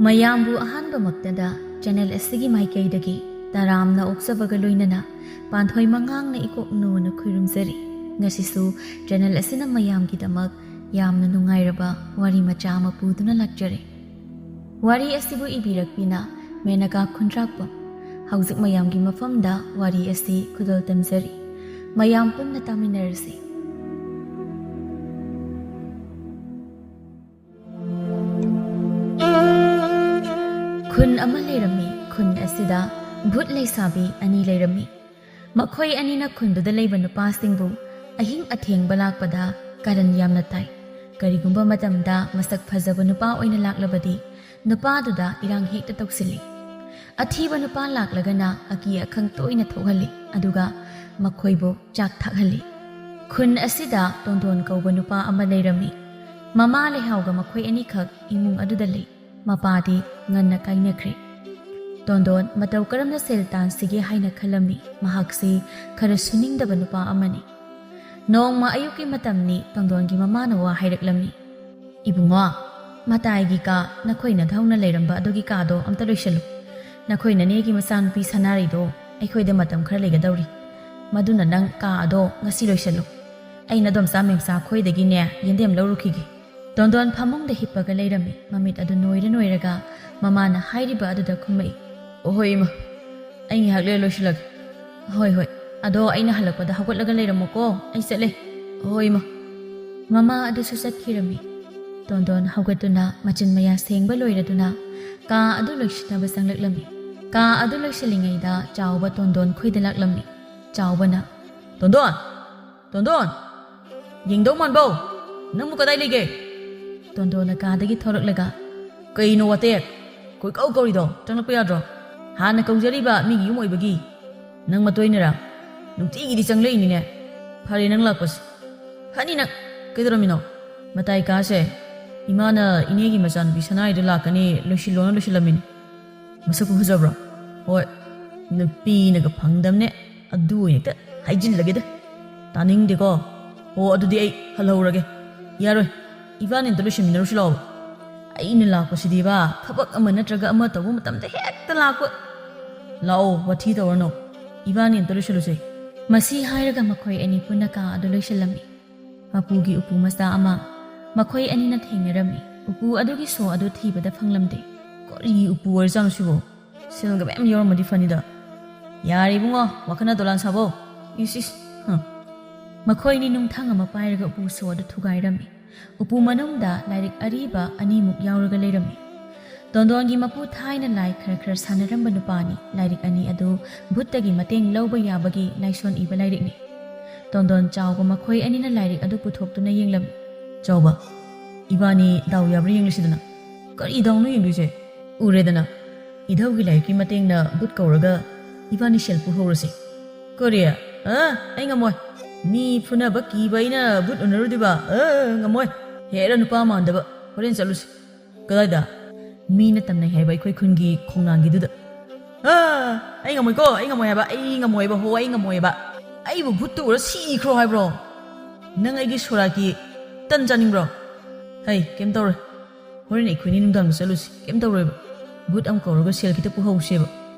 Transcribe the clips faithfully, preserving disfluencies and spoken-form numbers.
ꯃꯌꯥꯝꯕꯨ ꯑꯍꯥꯟꯕꯃꯛꯇꯗ ꯆꯦꯅꯦꯜ ꯑꯁꯤꯒꯤ ꯃꯥꯏꯀꯩꯗꯒꯤ ꯇꯔꯥꯝꯅ ꯑꯣꯛꯆꯕꯒ ꯂꯣꯏꯅꯅ ꯄꯥꯟꯊꯣꯏ ꯃꯉꯥꯡꯅ ꯏꯀꯣꯛ ꯅꯣꯅ ꯈꯨꯔꯨꯝꯖꯔꯤ꯫ ꯉꯁꯤꯁꯨ ꯆꯦꯅꯦꯜ ꯑꯁꯤꯅ ꯃꯌꯥꯝꯒꯤꯗꯃꯛ ꯌꯥꯝꯅ ꯅꯨꯡꯉꯥꯏꯔꯕ ꯋꯥꯔꯤ ꯃꯆꯥ ꯑꯃ ꯄꯨꯗꯨꯅ ꯂꯥꯛꯆꯔꯦ꯫ ꯋꯥꯔꯤ ꯑꯁꯤꯕꯨ ꯏꯕꯤꯔꯛꯄꯤꯅ ꯃꯦꯅꯀꯥ ꯈꯨꯟꯗ꯭ꯔꯥꯛꯄꯝ꯫ ꯍꯧꯖꯤꯛ ꯃꯌꯥꯝꯒꯤ ꯃꯐꯝꯗ ꯋꯥꯔꯤ ꯑꯁꯤ ꯈꯨꯗꯣꯜ ꯇꯝꯖꯔꯤ꯫ ꯃꯌꯥꯝ ꯄꯨꯟꯅ ꯇꯥꯃꯤꯟꯅꯔꯁꯤ꯫ ꯈꯨꯟ ꯑꯃ ꯂꯩꯔꯝꯃꯤ꯫ ꯈꯨꯟ ꯑꯁꯤꯗ ꯚꯨꯠ ꯂꯩꯁꯥꯕꯤ ꯑꯅꯤ ꯂꯩꯔꯝꯃꯤ꯫ ꯃꯈꯣꯏ ꯑꯅꯤꯅ ꯈꯨꯟꯗꯨꯗ ꯂꯩꯕ ꯅꯨꯄꯥꯁꯤꯡꯕꯨ ꯑꯍꯤꯡ ꯑꯊꯦꯡꯕ ꯂꯥꯛꯄꯗ ꯀꯔꯟ ꯌꯥꯝꯅ ꯇꯥꯏ꯫ ꯀꯔꯤꯒꯨꯝꯕ ꯃꯇꯝꯗ ꯃꯁꯛ ꯐꯖꯕ ꯅꯨꯄꯥ ꯑꯣꯏꯅ ꯂꯥꯛꯂꯕꯗꯤ ꯅꯨꯄꯥꯗꯨꯗ ꯏꯔꯥꯡ ꯍꯦꯛꯇ ꯇꯧꯁꯤꯜꯂꯤ꯫ ꯑꯊꯤꯕ ꯅꯨꯄꯥ ꯂꯥꯛꯂꯒꯅ ꯑꯀꯤ ꯑꯈꯪ ꯇꯣꯏꯅ ꯊꯣꯛꯍꯜꯂꯤ, ꯑꯗꯨꯒ ꯃꯈꯣꯏꯕꯨ ꯆꯥꯛ ꯊꯥꯛꯍꯜꯂꯤ꯫ ꯈꯨꯟ ꯑꯁꯤꯗ ꯇꯣꯟꯗꯣꯟ ꯀꯧꯕ ꯅꯨꯄꯥ ꯑꯃ ꯂꯩꯔꯝꯃꯤ꯫ ꯃꯃꯥ ꯂꯩꯍꯥꯎꯒ ꯃꯈꯣꯏ ꯑꯅꯤꯈꯛ ꯏꯃꯨꯡ ꯑꯗꯨꯗ ꯂꯩ꯫ ꯃꯄꯥꯗꯤ ꯉꯟꯅ ꯀꯥꯏꯅꯈ꯭ꯔꯦ꯫ ꯇꯣꯟꯗꯣꯟ ꯃꯇꯧ ꯀꯔꯝꯅ ꯁꯦꯜ ꯇꯥꯟꯁꯤꯒꯦ ꯍꯥꯏꯅ ꯈꯜꯂꯝꯃꯤ꯫ ꯃꯍꯥꯛꯁꯤ ꯈꯔ ꯁꯨꯅꯤꯡꯗꯕ ꯅꯨꯄꯥ ꯑꯃꯅꯤ꯫ ꯅꯣꯡꯃ ꯑꯌꯨꯛꯀꯤ ꯃꯇꯝꯅꯤ꯫ ꯇꯣꯟꯗꯣꯟꯒꯤ ꯃꯃꯥꯅ ꯋꯥ ꯍꯥꯏꯔꯛꯂꯝꯃꯤ꯫ "ꯏꯕꯨꯡꯉꯣ, ꯃꯇꯥꯏꯒꯤ ꯀꯥ, ꯅꯈꯣꯏ ꯅꯙꯧꯅ ꯂꯩꯔꯝꯕ ꯑꯗꯨꯒꯤ ꯀꯥꯗꯣ ꯑꯝꯇ ꯂꯣꯏꯁꯜꯂꯨ꯫ ꯅꯈꯣꯏ ꯅꯅꯦꯒꯤ ꯃꯆꯥꯅꯨꯄꯤ ꯁꯅꯥꯔꯩꯗꯣ ꯑꯩꯈꯣꯏꯗ ꯃꯇꯝ ꯈꯔ ꯂꯩꯒꯗꯧꯔꯤ꯫ ꯃꯗꯨꯅ ꯅꯪ ꯀꯥ ꯑꯗꯣ ꯉꯁꯤ ꯂꯣꯏꯁꯜꯂꯨ꯫ ꯑꯩ ꯅꯗꯣꯝꯆꯥ ꯃꯦꯝꯆꯥ ꯈꯣꯏꯗꯒꯤꯅꯦ ꯌꯦꯟꯗꯦꯝ ꯂꯧꯔꯨꯈꯤꯒꯦ꯫" ꯇꯣꯟꯗꯣꯟ ꯐꯃꯨꯡꯗ ꯍꯤꯞꯄꯒ ꯂꯩꯔꯝꯃꯤ꯫ ꯃꯃꯤꯠ ꯑꯗꯨ ꯅꯣꯏꯔ ꯅꯣꯏꯔꯒ ꯃꯃꯥꯅ ꯍꯥꯏꯔꯤꯕ ꯑꯗꯨꯗ ꯈꯨꯝꯃꯛꯏ꯫ "ꯑꯣꯍꯣꯏ ꯏꯃꯥ, ꯑꯩ ꯉꯥꯏꯍꯥꯛ ꯂꯩꯔ ꯂꯣꯏꯁꯤꯜꯂꯒꯦ꯫" "ꯍꯣꯏ, ꯍꯣꯏ, ꯑꯗꯣ ꯑꯩꯅ ꯍꯜꯂꯛꯄꯗ ꯍꯧꯒꯠꯂꯒ ꯂꯩꯔꯝꯃꯣꯀꯣ, ꯑꯩ ꯆꯠꯂꯦ꯫" "ꯍꯣꯏ ꯏꯃꯥ꯫" ꯃꯃꯥ ꯑꯗꯨꯁꯨ ꯆꯠꯈꯤꯔꯝꯃꯤ꯫ ꯇꯣꯟꯗꯣꯟ ꯍꯧꯒꯠꯇꯨꯅ ꯃꯆꯤꯟ ꯃꯌꯥ ꯁꯦꯡꯕ ꯂꯣꯏꯔꯗꯨꯅ ꯀꯥ ꯑꯗꯨ ꯂꯣꯏꯁꯤꯟꯅꯕ ꯆꯪꯂꯛꯂꯝꯃꯤ꯫ ꯀꯥ ꯑꯗꯨ ꯂꯣꯏꯁꯤꯜꯂꯤꯉꯩꯗ ꯆꯥꯎꯕ ꯇꯣꯟꯗꯣꯟ ꯈꯣꯏꯗ ꯂꯥꯛꯂꯝꯃꯤ꯫ ꯆꯥꯎꯕꯅ, "ꯇꯣꯟꯗꯣꯟ! ꯇꯣꯟꯗꯣꯟ! ꯌꯦꯡꯗꯧ ꯃꯥꯟꯕꯧ! ꯅꯪꯕꯨ ꯀꯗꯥꯏ ꯂꯩꯒꯦ?" ꯇꯣꯟꯗꯣꯟꯅ ꯀꯥꯗꯒꯤ ꯊꯣꯔꯛꯂꯒ, "ꯀꯩꯅꯣ ꯋꯥꯇꯦꯛ? ꯀꯣꯏꯀꯧ ꯀꯧꯔꯤꯗꯣ? ꯆꯪꯂꯛꯄ ꯌꯥꯗ꯭ꯔꯣ? ꯍꯥꯟꯅ ꯀꯧꯖꯔꯤꯕ ꯃꯤꯒꯤ ꯌꯨꯝ ꯑꯣꯏꯕꯒꯤ ꯅꯪ ꯃꯇꯣꯏꯅꯔꯥ? ꯅꯨꯡꯇꯤꯒꯤꯗꯤ ꯆꯪꯂꯛꯏꯅꯤꯅꯦ꯫ ꯐꯔꯦ ꯅꯪ ꯂꯥꯛꯄꯁꯦ꯫ ꯐꯅꯤ ꯅꯪ꯫ ꯀꯩꯗꯧꯔꯝꯃꯤꯅꯣ?" "ꯃꯇꯥꯏ ꯀꯥꯁꯦ, ꯏꯃꯥꯅ ꯏꯅꯦꯒꯤ ꯃꯆꯥꯅꯨꯄꯤ ꯁꯅꯥꯏꯗꯣ ꯂꯥꯛꯀꯅꯤ, ꯂꯣꯏꯁꯤꯜꯂꯣꯅ ꯂꯣꯏꯁꯤꯜꯂꯝꯃꯤꯅꯤ꯫ ꯃꯁꯛꯄꯨ ꯐꯖꯕ꯭ꯔꯣ?" "ꯍꯣꯏ, ꯅꯨꯄꯤꯅꯒ ꯐꯪꯗꯝꯅꯦ꯫ ꯑꯗꯨ ꯑꯣꯏꯅ ꯍꯦꯛꯇ ꯍꯥꯏꯖꯤꯜꯂꯒꯦꯗ꯫ ꯇꯥꯅꯤꯡꯗꯦꯀꯣ꯫ ꯍꯣ, ꯑꯗꯨꯗꯤ ꯑꯩ ꯍꯜꯍꯧꯔꯒꯦ꯫" "ꯌꯥꯔꯣꯏ, ꯏꯕꯥꯅꯤ ꯑꯝꯇ ꯂꯣꯏꯁꯤꯟꯃꯤꯟꯅꯔꯨꯁꯤ ꯂꯥꯛꯑꯣ꯫" ꯑꯩꯅ ꯂꯥꯛꯄꯁꯤꯗꯤꯕ ꯊꯕꯛ ꯑꯃ ꯅꯠꯇ꯭ꯔꯒ ꯑꯃ ꯇꯧꯕ ꯃꯇꯝꯗ ꯍꯦꯛꯇ ꯂꯥꯛꯄ꯫ ꯂꯥꯛꯑꯣ, ꯋꯥꯊꯤ ꯇꯧꯔꯅꯨ, ꯏꯕꯥꯅꯤ ꯑꯝꯇ ꯂꯣꯏꯁꯤꯜꯂꯨꯁꯦ꯫ ꯃꯁꯤ ꯍꯥꯏꯔꯒ ꯃꯈꯣꯏ ꯑꯅꯤ ꯄꯨꯟꯅ ꯀꯥ ꯑꯗꯨ ꯂꯣꯏꯁꯤꯜꯂꯝꯃꯤ꯫ ꯃꯄꯨꯒꯤ ꯎꯄꯨ ꯃꯆꯥ ꯑꯃ ꯃꯈꯣꯏ ꯑꯅꯤꯅ ꯊꯦꯡꯅꯔꯝꯃꯤ꯫ ꯎꯄꯨ ꯑꯗꯨꯒꯤ ꯁꯣ ꯑꯗꯨ ꯊꯤꯕꯗ ꯐꯪꯂꯝꯗꯦ꯫ ꯀꯔꯤ ꯎꯄꯨ ꯑꯣꯏꯔꯖꯥꯠꯅꯣ ꯁꯤꯕꯣ? ꯁꯦꯜꯒ ꯃꯌꯥꯝ ꯌꯥꯎꯔꯝꯃꯗꯤ ꯐꯅꯤꯗ꯫ ꯌꯥꯔꯦ ꯏꯕꯨꯡꯉꯣ, ꯋꯥꯈꯜꯅ ꯗꯣꯂꯥꯟ ꯁꯥꯕꯣ꯫ ꯏꯁ, ꯏꯁ, ꯍ꯫ ꯃꯈꯣꯏꯅꯤ ꯅꯨꯡꯊꯪ ꯑꯃ ꯄꯥꯏꯔꯒ ꯎꯄꯨ ꯁꯣ ꯑꯗꯨ ꯊꯨꯒꯥꯏꯔꯝꯃꯤ꯫ ꯎꯄꯨ ꯃꯅꯨꯡꯗ ꯂꯥꯏꯔꯤꯛ ꯑꯔꯤꯕ ꯑꯅꯤꯃꯨꯛ ꯌꯥꯎꯔꯒ ꯂꯩꯔꯝꯃꯤ꯫ ꯇꯣꯟꯗꯣꯟꯒꯤ ꯃꯄꯨ ꯊꯥꯏꯅ ꯂꯥꯏ ꯈꯔ ꯈꯔ ꯁꯥꯟꯅꯔꯝꯕ ꯅꯨꯄꯥꯅꯤ꯫ ꯂꯥꯏꯔꯤꯛ ꯑꯅꯤ ꯑꯗꯨ ꯚꯨꯠꯇꯒꯤ ꯃꯇꯦꯡ ꯂꯧꯕ ꯌꯥꯕꯒꯤ ꯂꯥꯏꯁꯣꯟ ꯏꯕ ꯂꯥꯏꯔꯤꯛꯅꯤ꯫ ꯇꯣꯟꯗꯣꯟ ꯆꯥꯎꯕ ꯃꯈꯣꯏ ꯑꯅꯤꯅ ꯂꯥꯏꯔꯤꯛ ꯑꯗꯨ ꯄꯨꯊꯣꯛꯇꯨꯅ ꯌꯦꯡꯂꯝꯃꯤ꯫ ꯆꯥꯎꯕ, ꯏꯕꯥꯅꯤ ꯗꯥꯎ ꯌꯥꯕ꯭ꯔꯥ ꯌꯦꯡꯂꯁꯤꯗꯅ꯫ ꯀꯔꯤ ꯗꯥꯎꯅꯣ ꯌꯦꯡꯗꯣꯏꯁꯦ? ꯎꯔꯦꯗꯅ, ꯏꯙꯧꯒꯤ ꯂꯥꯏꯔꯤꯛꯀꯤ ꯃꯇꯦꯡꯅ ꯚꯨꯠ ꯀꯧꯔꯒ ꯏꯕꯥꯅꯤ ꯁꯦꯜ ꯄꯨꯍꯧꯔꯁꯦ꯫ ꯀꯔꯤ? ꯑ, ꯑꯩ ꯉꯝꯃꯣꯏ꯫ ꯃꯤ ꯐꯨꯅꯕ ꯀꯤꯕ ꯑꯩꯅ ꯚꯨꯠ ꯎꯅꯔꯨꯗꯣꯏꯕ? ꯑ, ꯉꯝꯃꯣꯏ꯫ ꯍꯦꯔꯥ ꯅꯨꯄꯥ ꯃꯥꯟꯗꯕ꯫ ꯍꯣꯔꯦꯟ ꯆꯠꯂꯨꯁꯤ꯫ ꯀꯗꯥꯏꯗ? ꯃꯤꯅ ꯇꯝꯅꯩ ꯍꯥꯏꯕ ꯑꯩꯈꯣꯏ ꯈꯨꯟꯒꯤ ꯈꯣꯡꯅꯥꯡꯒꯤꯗꯨꯗ꯫ ꯑ, ꯑꯩ ꯉꯝꯃꯣꯏꯀꯣ, ꯑꯩ ꯉꯝꯃꯣꯏ ꯍꯥꯏꯕ, ꯑꯩ ꯉꯝꯃꯣꯏ ꯍꯥꯏꯕ, ꯍꯣ, ꯑꯩ ꯉꯝꯃꯣꯏ ꯍꯥꯏꯕ꯫ ꯑꯩꯕꯨ ꯚꯨꯠꯇ ꯎꯔ ꯁꯤꯈ꯭ꯔꯣ ꯍꯥꯏꯕ꯭ꯔꯣ? ꯅꯪ ꯑꯩꯒꯤ ꯁꯣꯔꯥꯠꯀꯤ ꯇꯟ ꯆꯥꯅꯤꯡꯕ꯭ꯔꯣ? ꯍꯩ, ꯀꯩꯝ ꯇꯧꯔꯣꯏ꯫ ꯍꯣꯔꯦꯟ ꯑꯩꯈꯣꯏꯅꯤ ꯅꯨꯡꯗꯥꯡꯗ ꯆꯠꯂꯨꯁꯤ, ꯀꯩꯝ ꯇꯧꯔꯣꯏꯕ꯫ ꯚꯨꯠ ꯑꯃ ꯀꯧꯔꯒ ꯁꯦꯜ ꯈꯤꯇ ꯄꯨꯍꯧꯁꯦꯕ꯫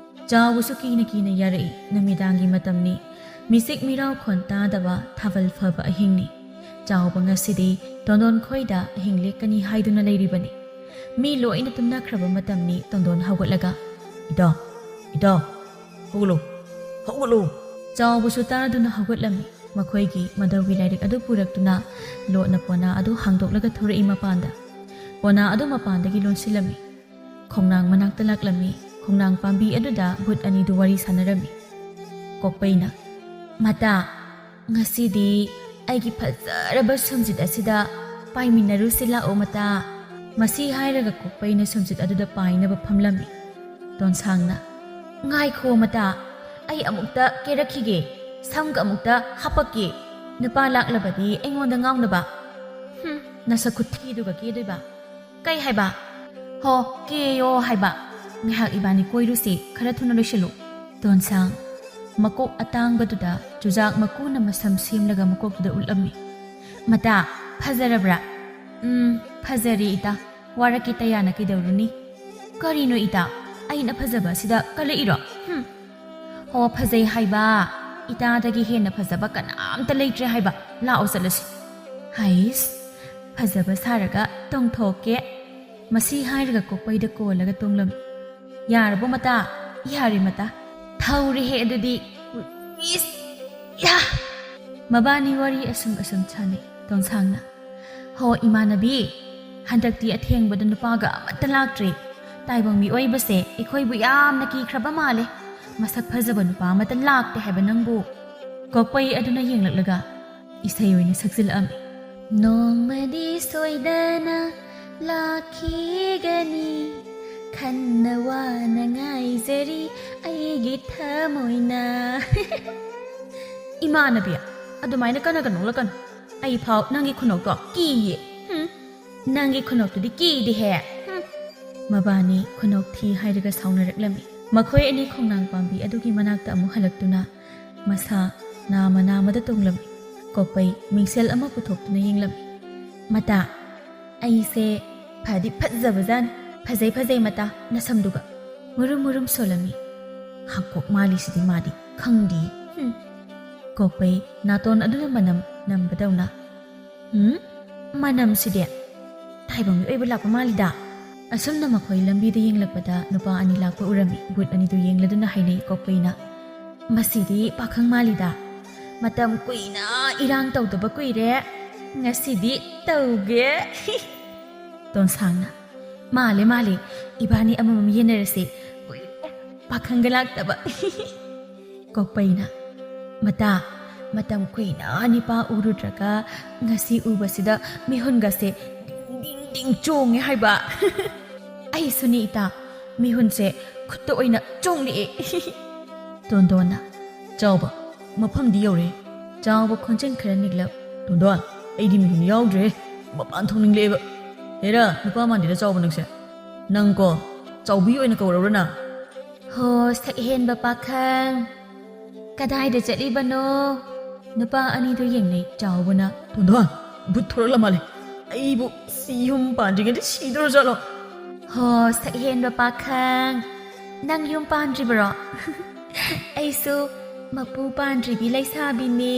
ꯆꯥꯎꯕꯁꯨ ꯀꯤꯅ ꯀꯤꯅ ꯌꯥꯔꯛꯏ꯫ ꯅꯨꯃꯤꯗꯥꯡꯒꯤ ꯃꯇꯝꯅꯤ꯫ ꯃꯤꯆꯤꯛ ꯃꯤꯔꯥꯎ ꯈꯣꯟ ꯇꯥꯗꯕ ꯊꯥꯕꯜ ꯐꯕ ꯑꯍꯤꯡꯅꯤ꯫ ꯆꯥꯎꯕ ꯉꯁꯤꯗꯤ ꯇꯣꯟꯗꯣꯟ ꯈꯣꯏꯗ ꯑꯍꯤꯡ ꯂꯦꯛꯀꯅꯤ ꯍꯥꯏꯗꯨꯅ ꯂꯩꯔꯤꯕꯅꯤ꯫ ꯃꯤ ꯂꯣꯏꯅ ꯇꯨꯝꯅꯈ꯭ꯔꯕ ꯃꯇꯝꯅꯤ꯫ ꯇꯣꯟꯗꯣꯟ ꯍꯧꯒꯠꯂꯒ, "ꯏꯇꯥꯎ, ꯏꯇꯥꯎ, ꯍꯧꯒꯠꯂꯣ, ꯍꯧꯒꯠꯂꯣ!" ꯆꯥꯎꯕꯁꯨ ꯇꯥꯗꯨꯅ ꯍꯧꯒꯠꯂꯝꯃꯤ꯫ ꯃꯈꯣꯏꯒꯤ ꯃꯙꯧꯒꯤ ꯂꯥꯏꯔꯤꯛ ꯑꯗꯨ ꯄꯨꯔꯛꯇꯨꯅ ꯂꯣꯠꯅ ꯄꯣꯅꯥ ꯑꯗꯨ ꯍꯥꯡꯗꯣꯛꯂꯒ ꯊꯣꯔꯛꯏ ꯃꯄꯥꯟꯗ꯫ ꯄꯣꯅꯥ ꯑꯗꯨ ꯃꯄꯥꯟꯗꯒꯤ ꯂꯣꯟꯁꯤꯜꯂꯝꯃꯤ꯫ ꯈꯣꯡꯅꯥꯡ ꯃꯅꯥꯛꯇ ꯂꯥꯛꯂꯝꯃꯤ꯫ ꯈꯣꯡꯅꯥꯡ ꯄꯥꯝꯕꯤ ꯑꯗꯨꯗ ꯚꯨꯠ ꯑꯅꯤꯗꯨ ꯋꯥꯔꯤ ꯁꯥꯟꯅꯔꯝꯃꯤ꯫ ꯀꯣꯛꯄꯩꯅ, "ꯃꯇꯥ, ꯉꯁꯤꯗꯤ ꯑꯩꯒꯤ ꯐꯖꯔꯕ ꯁꯨꯝꯖꯤꯠ ꯑꯁꯤꯗ ꯄꯥꯏꯃꯤꯟꯅꯔꯨꯁꯤ ꯂꯥꯛꯑꯣ ꯃꯇꯥ꯫" ꯃꯁꯤ ꯍꯥꯏꯔꯒ ꯀꯣꯛꯄꯩꯅ ꯁꯨꯝꯖꯤꯠ ꯑꯗꯨꯗ ꯄꯥꯏꯅꯕ ꯐꯝꯂꯝꯃꯤ꯫ ꯇꯣꯟꯁꯥꯡꯅ, "ꯉꯥꯏꯈꯣ ꯃꯇꯥ, ꯑꯩ ꯑꯃꯨꯛꯇ ꯀꯦꯔꯛꯈꯤꯒꯦ, ꯁꯝꯒ ꯑꯃꯨꯛꯇ ꯍꯥꯄꯛꯀꯦ꯫ ꯅꯨꯄꯥ ꯂꯥꯛꯂꯕꯗꯤ ꯑꯩꯉꯣꯟꯗ ꯉꯥꯎꯅꯕ꯫ ꯍꯨꯝ, ꯅꯁꯛ ꯈꯨꯊꯤꯗꯨꯒ ꯀꯦꯗꯣꯏꯕ꯫ ꯀꯩ ꯍꯥꯏꯕ? ꯍꯣ, ꯀꯦꯌꯣ ꯍꯥꯏꯕ꯫ ꯉꯥꯏꯍꯥꯛ ꯏꯕꯥꯅꯤ ꯀꯣꯏꯔꯨꯁꯤ, ꯈꯔ ꯊꯨꯅ ꯂꯣꯏꯁꯤꯜꯂꯨ꯫" ꯇꯣꯟꯁꯥꯡ ꯃꯀꯣꯛ ꯑꯇꯥꯡꯕꯗꯨꯗ ꯆꯨꯖꯥꯛ ꯃꯀꯨꯅ ꯃꯁꯝ ꯁꯦꯝꯂꯒ ꯃꯀꯣꯛꯇꯨꯗ ꯎꯠꯂꯝꯃꯤ꯫ "ꯃꯇꯥ, ꯐꯖꯔꯕ꯭ꯔꯥ?" "ꯎꯝ, ꯐꯖꯔꯦ ꯏꯇꯥ꯫ ꯋꯥꯔꯛꯀꯤ ꯇꯌꯥꯅ ꯀꯩꯗꯧꯔꯨꯅꯤ? ꯀꯔꯤꯅꯣ ꯏꯇꯥ? ꯑꯩꯅ ꯐꯖꯕ ꯑꯁꯤꯗ ꯀꯜꯂꯛꯏꯔꯣ? ꯍꯨꯝ꯫ ꯍꯣ, ꯐꯖꯩ ꯍꯥꯏꯕ꯫ ꯏꯇꯥꯗꯒꯤ ꯍꯦꯟꯅ ꯐꯖꯕ ꯀꯅꯥꯝꯇ ꯂꯩꯇ꯭ꯔꯦ ꯍꯥꯏꯕ꯫ ꯂꯥꯛꯑꯣ ꯆꯠꯂꯁꯤ꯫ ꯍꯩꯁ, ꯐꯖꯕ ꯁꯥꯔꯒ ꯇꯣꯡꯊꯣꯛꯀꯦ꯫ ꯃꯁꯤ ꯍꯥꯏꯔꯒ ꯀꯣꯛꯄꯩꯗ ꯀꯣꯜꯂꯒ ꯇꯣꯡꯂꯝꯃꯤ꯫ ꯌꯥꯔꯕꯣ ꯃꯇꯥ? ꯌꯥꯔꯦ ꯃꯇꯥ꯫ ꯊꯧꯔꯦꯍꯦ ꯑꯗꯨꯗꯤ꯫ ꯏꯁ! ꯌꯥ! ꯃꯕꯥꯅꯤ ꯋꯥꯔꯤ ꯑꯁꯨꯝ ꯑꯁꯨꯝ ꯁꯥꯟꯅꯩ ꯇꯣꯟꯁꯥꯡꯅ꯫ ꯍꯣ ꯏꯃꯥꯟꯅꯕꯤ, ꯍꯟꯗꯛꯇꯤ ꯑꯊꯦꯡꯕꯗ ꯅꯨꯄꯥꯒ ꯑꯃꯠꯇ ꯂꯥꯛꯇ꯭ꯔꯦ꯫ ꯇꯥꯏꯕꯪ ꯃꯤꯑꯣꯏꯕꯁꯦ ꯑꯩꯈꯣꯏꯕꯨ ꯌꯥꯝꯅ ꯀꯤꯈ꯭ꯔꯕ ꯃꯥꯜꯂꯦ꯫ ꯃꯁꯛ ꯐꯖꯕ ꯅꯨꯄꯥ ꯑꯃꯠꯇ ꯂꯥꯛꯇꯦ ꯍꯥꯏꯕ ꯅꯪꯕꯨ꯫ ꯀꯣꯛꯄꯩ ꯑꯗꯨꯅ ꯌꯦꯡꯂꯛꯂꯒ ꯏꯁꯩ ꯑꯣꯏꯅ ꯁꯛꯆꯤꯜꯂꯛꯑꯝꯃꯤ꯫ ꯅꯣꯡꯃꯗꯤ ꯁꯣꯏꯗꯅ ꯂꯥꯛꯈꯤꯒꯅꯤ, ꯈꯟꯅ ꯋꯥꯅ ꯉꯥꯏꯖꯔꯤ ꯑꯩꯒꯤ ꯊꯃꯣꯏꯅ꯫ ꯏꯃꯥꯟꯅꯕꯤ, ꯑꯗꯨꯃꯥꯏꯅ ꯀꯟꯅꯒ ꯅꯣꯛꯂꯛꯀꯅꯨ꯫ ꯑꯩ ꯐꯥꯎ ꯅꯪꯒꯤ ꯈꯨꯅꯣꯛꯇꯣ ꯀꯤꯌꯦ꯫ ꯍꯨꯝ, ꯅꯪꯒꯤ ꯈꯨꯅꯣꯛꯇꯨꯗꯤ ꯀꯤꯗꯦꯍꯦ꯫ ꯍꯨꯝ꯫ ꯃꯕꯥꯅꯤ ꯈꯨꯅꯣꯛ ꯊꯤ ꯍꯥꯏꯔꯒ ꯁꯥꯎꯅꯔꯛꯂꯝꯃꯤ꯫ ꯃꯈꯣꯏ ꯑꯅꯤ ꯈꯣꯡꯅꯥꯡ ꯄꯥꯝꯕꯤ ꯑꯗꯨꯒꯤ ꯃꯅꯥꯛꯇ ꯑꯃꯨꯛ ꯍꯜꯂꯛꯇꯨꯅ ꯃꯁꯥ ꯅꯥꯃ ꯅꯥꯃꯗ ꯇꯣꯡꯂꯝꯃꯤ꯫ ꯀꯣꯛꯄꯩ ꯃꯤꯡꯁꯦꯜ ꯑꯃ ꯄꯨꯊꯣꯛꯇꯨꯅ ꯌꯦꯡꯂꯝꯃꯤ꯫ ꯃꯇꯥ, ꯑꯩꯁꯦ ꯐꯗꯤ ꯐꯖꯕꯖꯥꯠꯅꯤ꯫ ꯐꯖꯩ ꯐꯖꯩ ꯃꯇꯥ, ꯅꯁꯝꯗꯨꯒ꯫ ꯃꯨꯔꯨꯝ ꯃꯨꯔꯨꯝ ꯁꯣꯜꯂꯝꯃꯤ꯫ ꯍꯪꯀꯣꯛ ꯃꯥꯜꯂꯤꯁꯤꯗꯤ ꯃꯥꯗꯤ꯫ ꯈꯪꯗꯤ꯫ ꯍꯨꯝ꯫ ꯀꯣꯛꯄꯩ ꯅꯥꯇꯣꯟ ꯑꯗꯨꯅ ꯃꯅꯝ ꯅꯝꯕꯗꯧꯅ꯫ ꯎꯝ? ꯃꯅꯝꯁꯤꯗꯤ ꯇꯥꯏꯕꯪ ꯃꯤꯑꯣꯏꯕ ꯂꯥꯛꯄ ꯃꯥꯜꯂꯤꯗ꯫ ꯑꯁꯨꯝꯅ ꯃꯈꯣꯏ ꯂꯝꯕꯤꯗ ꯌꯦꯡꯂꯛꯄꯗ ꯅꯨꯄꯥ ꯑꯅꯤ ꯂꯥꯛꯄ ꯎꯔꯝꯃꯤ꯫ ꯕꯨꯠ ꯑꯅꯤꯗꯨ ꯌꯦꯡꯂꯗꯨꯅ ꯍꯥꯏꯅꯩ ꯀꯣꯛꯄꯩꯅ꯫ ꯃꯁꯤꯗꯤ ꯄꯥꯈꯪ ꯃꯥꯜꯂꯤꯗ꯫ ꯃꯇꯝ ꯀꯨꯏꯅ ꯏꯔꯥꯡ ꯇꯧꯗꯕ ꯀꯨꯏꯔꯦ꯫ ꯉꯁꯤꯗꯤ ꯇꯧꯒꯦ꯫ ꯇꯣꯟꯁꯥꯡꯅ꯫ ꯃꯥꯜꯂꯦ, ꯃꯥꯜꯂꯦ꯫ ꯏꯕꯥꯅꯤ ꯑꯃꯃꯝ ꯌꯦꯟꯅꯔꯁꯦ꯫ ꯀꯨꯏꯔꯦ ꯄꯥꯈꯪꯒ ꯂꯥꯛꯇꯕ꯫ ꯀꯣꯛꯄꯩꯅ꯫ ꯃꯇꯥ, ꯃꯇꯝ ꯀꯨꯏꯅ ꯅꯤꯄꯥ ꯎꯔꯨꯗ꯭ꯔꯒ ꯉꯁꯤ ꯎꯕꯁꯤꯗ ꯃꯤꯍꯨꯟꯒꯁꯦ ꯗꯤꯡ ꯗꯤꯡ ꯗꯤꯡ ꯆꯣꯡꯉꯦ ꯍꯥꯏꯕ꯫ ꯑꯩꯁꯨꯅꯤ ꯏꯇꯥ, ꯃꯤꯍꯨꯟꯁꯦ ꯈꯨꯠꯇ ꯑꯣꯏꯅ ꯆꯣꯡꯂꯛꯑꯦ꯫ ꯇꯣꯟꯗꯣꯟꯅ꯫ ꯆꯥꯎꯕ, ꯃꯐꯝꯗꯤ ꯌꯧꯔꯦ꯫ ꯆꯥꯎꯕ ꯈꯣꯟꯖꯦꯜ ꯈꯔ ꯅꯤꯛꯂꯞ꯫ ꯇꯣꯟꯗꯣꯟ, ꯑꯩꯗꯤ ꯃꯤꯍꯨꯟ ꯌꯥꯎꯗ꯭ꯔꯦ꯫ ꯃꯄꯥꯟ ꯊꯣꯛꯅꯤꯡꯂꯛꯑꯦꯕ꯫ ꯍꯦꯔꯥ, ꯅꯨꯄꯥ ꯃꯥꯟꯗꯦꯗ ꯆꯥꯎꯕ ꯅꯪꯁꯦ꯫ ꯅꯪꯀꯣ, ꯆꯥꯎꯕꯤ ꯑꯣꯏꯅ ꯀꯧꯔꯧꯔ ꯅꯪ? ꯍꯣ, ꯁꯛꯍꯦꯟꯕ ꯄꯥꯈꯪ꯫ ꯀꯗꯥꯏꯗ ꯆꯠꯂꯤꯕꯅꯣ? ꯅꯨꯄꯥ ꯑꯅꯤꯗꯨ ꯌꯦꯡꯅꯩ ꯆꯥꯎꯕꯅ꯫ ꯇꯣꯟꯗꯣꯟ, ꯕꯨꯠ ꯊꯣꯔꯛꯂ ꯃꯥꯜꯂꯦ꯫ ꯑꯩꯕꯨ ꯌꯨꯝ ꯄꯥꯟꯗ꯭ꯔꯤꯉꯩꯗ ꯁꯤꯗꯣꯔꯖꯥꯠꯂꯣ? ꯍꯣ, ꯁꯛꯍꯦꯟꯕ ꯄꯥꯈꯪ, ꯅꯪ ꯌꯨꯝ ꯄꯥꯟꯗ꯭ꯔꯤꯕꯔꯣ? ꯑꯩꯁꯨ ꯃꯄꯨ ꯄꯥꯟꯗ꯭ꯔꯤꯕꯤ ꯂꯩꯁꯥꯕꯤꯅꯦ꯫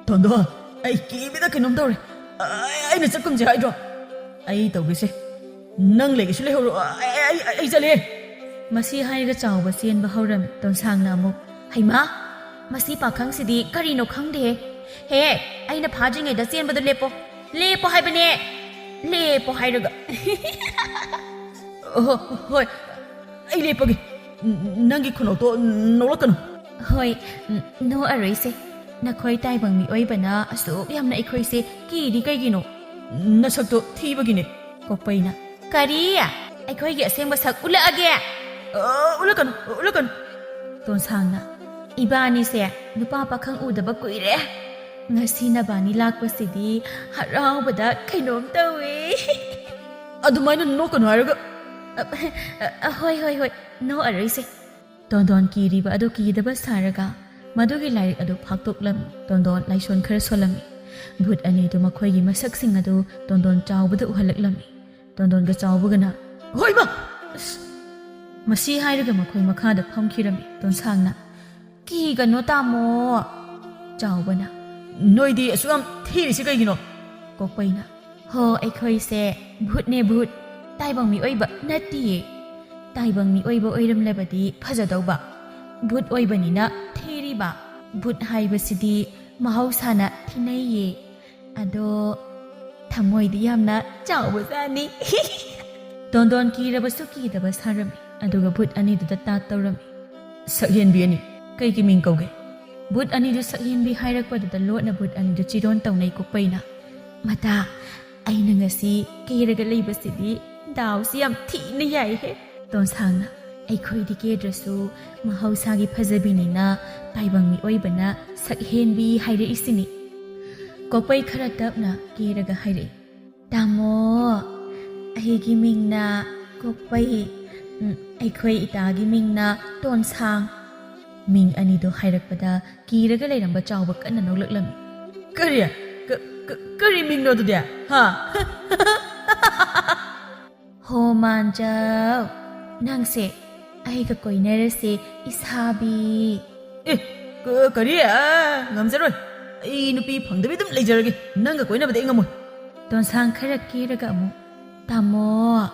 ꯇꯣꯟꯗꯣꯟ, ꯑꯩ ꯀꯤꯕꯗ ꯀꯩꯅꯣꯝ ꯇꯧꯔꯦ꯫ ꯑꯩ, ꯑꯩꯅ ꯆꯠꯀꯨꯝꯁꯦ ꯍꯥꯏꯗ꯭ꯔꯣ? ꯑꯩ ꯇꯧꯒꯦꯁꯦ꯫ ꯅꯪ ꯂꯩꯒꯦꯁꯨ ꯂꯩꯍꯧꯔꯣ꯫ ꯑꯩ, ꯑꯩ, ꯑꯩ, ꯑꯩ ꯆꯠꯂꯦ꯫ ꯃꯁꯤ ꯍꯥꯏꯔꯒ ꯆꯥꯎꯕ ꯆꯦꯟꯕ ꯍꯧꯔꯝꯃꯤ꯫ ꯇꯣꯟꯁꯥꯡꯅ ꯑꯃꯨꯛ, "ꯍꯩꯃꯥ, ꯃꯁꯤ ꯄꯥꯈꯪꯁꯤꯗꯤ ꯀꯔꯤꯅꯣ ꯈꯪꯗꯦꯍꯦ꯫ ꯍꯦ, ꯑꯩꯅ ꯐꯥꯗ꯭ꯔꯤꯉꯩꯗ ꯆꯦꯟꯕꯗꯣ ꯂꯦꯞꯄꯣ꯫ ꯂꯦꯞꯄꯣ ꯍꯥꯏꯕꯅꯦ꯫ ꯂꯦꯞꯄꯣ ꯍꯥꯏꯔꯒ꯫" "ꯑꯣꯍꯣ, ꯍꯣꯏ, ꯑꯩ ꯂꯦꯞꯄꯒꯦ꯫ ꯅꯪꯒꯤ ꯈꯨꯅꯣꯛꯇꯣ ꯅꯣꯛꯂꯛꯀꯅꯨ꯫" "ꯍꯣꯏ, ꯅꯣꯛꯑꯔꯣꯏꯁꯦ꯫ ꯅꯈꯣꯏ ꯇꯥꯏꯕꯪ ꯃꯤꯑꯣꯏꯕꯅ ꯑꯁꯨꯛ ꯌꯥꯝꯅ ꯑꯩꯈꯣꯏꯁꯦ ꯀꯤꯔꯤ ꯀꯩꯒꯤꯅꯣ?" "ꯅꯁꯛꯇꯣ ꯊꯤꯕꯒꯤꯅꯦ꯫" ꯀꯣꯛꯄꯩꯅ, "ꯀꯔꯤ? ꯑꯩꯈꯣꯏꯒꯤ ꯑꯁꯦꯡꯕ ꯁꯛ ꯎꯠꯂꯛꯑꯒꯦ?" "ꯑ, ꯎꯠꯂꯛꯀꯅꯨ, ꯎꯠꯂꯛꯀꯅꯨ꯫" ꯇꯣꯟꯁꯥꯡꯅ, "ꯏꯕꯥꯅꯤꯁꯦ ꯅꯨꯄꯥ ꯄꯥꯈꯪ ꯎꯗꯕ ꯀꯨꯏꯔꯦ꯫ ꯉꯁꯤ ꯅꯕꯥꯅꯤ ꯂꯥꯛꯄꯁꯤꯗꯤ ꯍꯔꯥꯎꯕꯗ ꯀꯩꯅꯣꯝ ꯇꯧꯏ꯫" "ꯑꯗꯨꯃꯥꯏꯅ ꯅꯣꯛꯀꯅꯨ ꯍꯥꯏꯔꯒ꯫" "ꯑ, ꯑ, ꯑ, ꯍꯣꯏ, ꯍꯣꯏ, ꯍꯣꯏ, ꯅꯣꯛꯑꯔꯣꯏꯁꯦ꯫" ꯇꯣꯟꯗꯣꯟ ꯀꯤꯔꯤꯕ ꯑꯗꯨ ꯀꯤꯗꯕ ꯁꯥꯔꯒ ꯃꯗꯨꯒꯤ ꯂꯥꯏꯔꯤꯛ ꯑꯗꯨ ꯐꯥꯛꯇꯣꯛꯂꯝꯃꯤ꯫ ꯇꯣꯟꯗꯣꯟ ꯂꯥꯏꯁꯣꯟ ꯈꯔ ꯁꯣꯜꯂꯝꯃꯤ꯫ ꯚꯨꯠ ꯑꯅꯤꯗꯨ ꯃꯈꯣꯏꯒꯤ ꯃꯁꯛꯁꯤꯡ ꯑꯗꯨ ꯇꯣꯟꯗꯣꯟ ꯆꯥꯎꯕꯗ ꯎꯍꯜꯂꯛꯂꯝꯃꯤ꯫ ꯇꯣꯟꯗꯣꯟꯒ ꯆꯥꯎꯕꯒꯅ, "ꯍꯣꯏꯃ!" ꯑꯁ! ꯃꯁꯤ ꯍꯥꯏꯔꯒ ꯃꯈꯣꯏ ꯃꯈꯥꯗ ꯐꯝꯈꯤꯔꯝꯃꯤ꯫ ꯇꯣꯟꯁꯥꯡꯅ, "ꯀꯤꯒꯅꯣ ꯇꯥꯃꯣ꯫" ꯆꯥꯎꯕꯅ, "ꯅꯣꯏꯗꯤ ꯑꯁꯨꯛ ꯌꯥꯝ ꯊꯤꯔꯤꯁꯤ ꯀꯩꯒꯤꯅꯣ?" ꯀꯣꯛꯄꯩꯅ, "ꯍꯣ, ꯑꯩꯈꯣꯏꯁꯦ ꯚꯨꯠꯅꯦ, ꯚꯨꯠ꯫ ꯇꯥꯏꯕꯪ ꯃꯤꯑꯣꯏꯕ ꯅꯠꯇꯤꯌꯦ꯫ ꯇꯥꯏꯕꯪ ꯃꯤꯑꯣꯏꯕ ꯑꯣꯏꯔꯝꯂꯕꯗꯤ ꯐꯖꯗꯧꯕ꯫ ꯚꯨꯠ ꯑꯣꯏꯕꯅꯤꯅ ꯊꯤꯔꯤꯕ꯫ ꯚꯨꯠ ꯍꯥꯏꯕꯁꯤꯗꯤ ꯃꯍꯧꯁꯥꯅ ꯊꯤꯅꯩꯌꯦ꯫ ꯑꯗꯣ ꯊꯃꯣꯏꯗꯤ ꯌꯥꯝꯅ ꯆꯥꯎꯕꯖꯥꯠꯅꯤ꯫" ꯇꯣꯟꯗꯣꯟ ꯀꯤꯔꯕꯁꯨ ꯀꯤꯗꯕ ꯁꯥꯔꯝꯃꯤ, ꯑꯗꯨꯒ ꯚꯨꯠ ꯑꯅꯤꯗꯨꯗ ꯇꯥꯠ ꯇꯧꯔꯝꯃꯤ꯫ "ꯁꯛꯍꯦꯟꯕꯤ ꯑꯅꯤ, ꯀꯩꯒꯤ ꯃꯤꯡ ꯀꯧꯒꯦ?" ꯚꯨꯠ ꯑꯅꯤꯗꯨ ꯁꯛꯍꯦꯟꯕꯤ ꯍꯥꯏꯔꯛꯄꯗꯨꯗ ꯂꯣꯠꯅ ꯚꯨꯠ ꯑꯅꯤꯗꯨ ꯆꯤꯔꯣꯟ ꯇꯧꯅꯩ꯫ ꯀꯣꯛꯄꯩꯅ, "ꯃꯇꯥ, ꯑꯩꯅ ꯉꯁꯤ ꯀꯦꯔꯒ ꯂꯩꯕꯁꯤꯗꯤ ꯗꯥꯎꯁꯤ ꯌꯥꯝ ꯊꯤꯅ ꯌꯥꯏꯍꯦ꯫" ꯇꯣꯟꯁꯥꯡꯅ, "ꯑꯩꯈꯣꯏꯗꯤ ꯀꯦꯗ꯭ꯔꯁꯨ ꯃꯍꯧꯁꯥꯒꯤ ꯐꯖꯕꯤꯅꯤꯅ ꯇꯥꯏꯕꯪ ꯃꯤꯑꯣꯏꯕꯅ ꯁꯛꯍꯦꯟꯕꯤ ꯍꯥꯏꯔꯛꯏꯁꯤꯅꯤ꯫" ꯀꯣꯛꯄꯩ ꯈꯔ ꯇꯞꯅ ꯀꯦꯔꯒ ꯍꯥꯏꯔꯛꯏ, "ꯇꯥꯃꯣ, ꯑꯩꯒꯤ ꯃꯤꯡꯅ ꯀꯣꯛꯄꯩ꯫ ꯎꯝ, ꯑꯩꯈꯣꯏ ꯏꯇꯥꯒꯤ ꯃꯤꯡꯅ ꯇꯣꯟꯁꯥꯡ꯫" ꯃꯤꯡ ꯑꯅꯤꯗꯣ ꯍꯥꯏꯔꯛꯄꯗ ꯀꯤꯔꯒ ꯂꯩꯔꯝꯕ ꯆꯥꯎꯕ ꯀꯟꯅ ꯅꯣꯛꯂꯛꯂꯝꯃꯤ꯫ "ꯀꯔꯤ? ꯀ-, ꯀ- ꯀꯔꯤ ꯃꯤꯡꯅꯣ ꯑꯗꯨꯗꯤ? ꯍꯥ? ꯍꯣ ꯃꯥꯟꯖꯧ, ꯅꯪꯁꯦ ꯑꯩꯒ ꯀꯣꯏꯅꯔꯁꯦ ꯏꯁꯥꯕꯤ꯫ ꯑꯦ, ꯀ- ꯀꯔꯤ? ꯑ, ꯉꯝꯖꯔꯣꯏ꯫ ꯑꯩ ꯅꯨꯄꯤ ꯐꯪꯗꯕꯤ ꯑꯗꯨꯝ ꯂꯩꯖꯔꯒꯦ꯫ ꯅꯪꯒ ꯀꯣꯏꯅꯕꯗꯤ ꯑꯩ ꯉꯝꯃꯣꯏ꯫ ꯇꯣꯟꯁꯥꯡ ꯈꯔ ꯀꯦꯔꯒ ꯑꯃꯨꯛ, ꯇꯥꯃꯣ,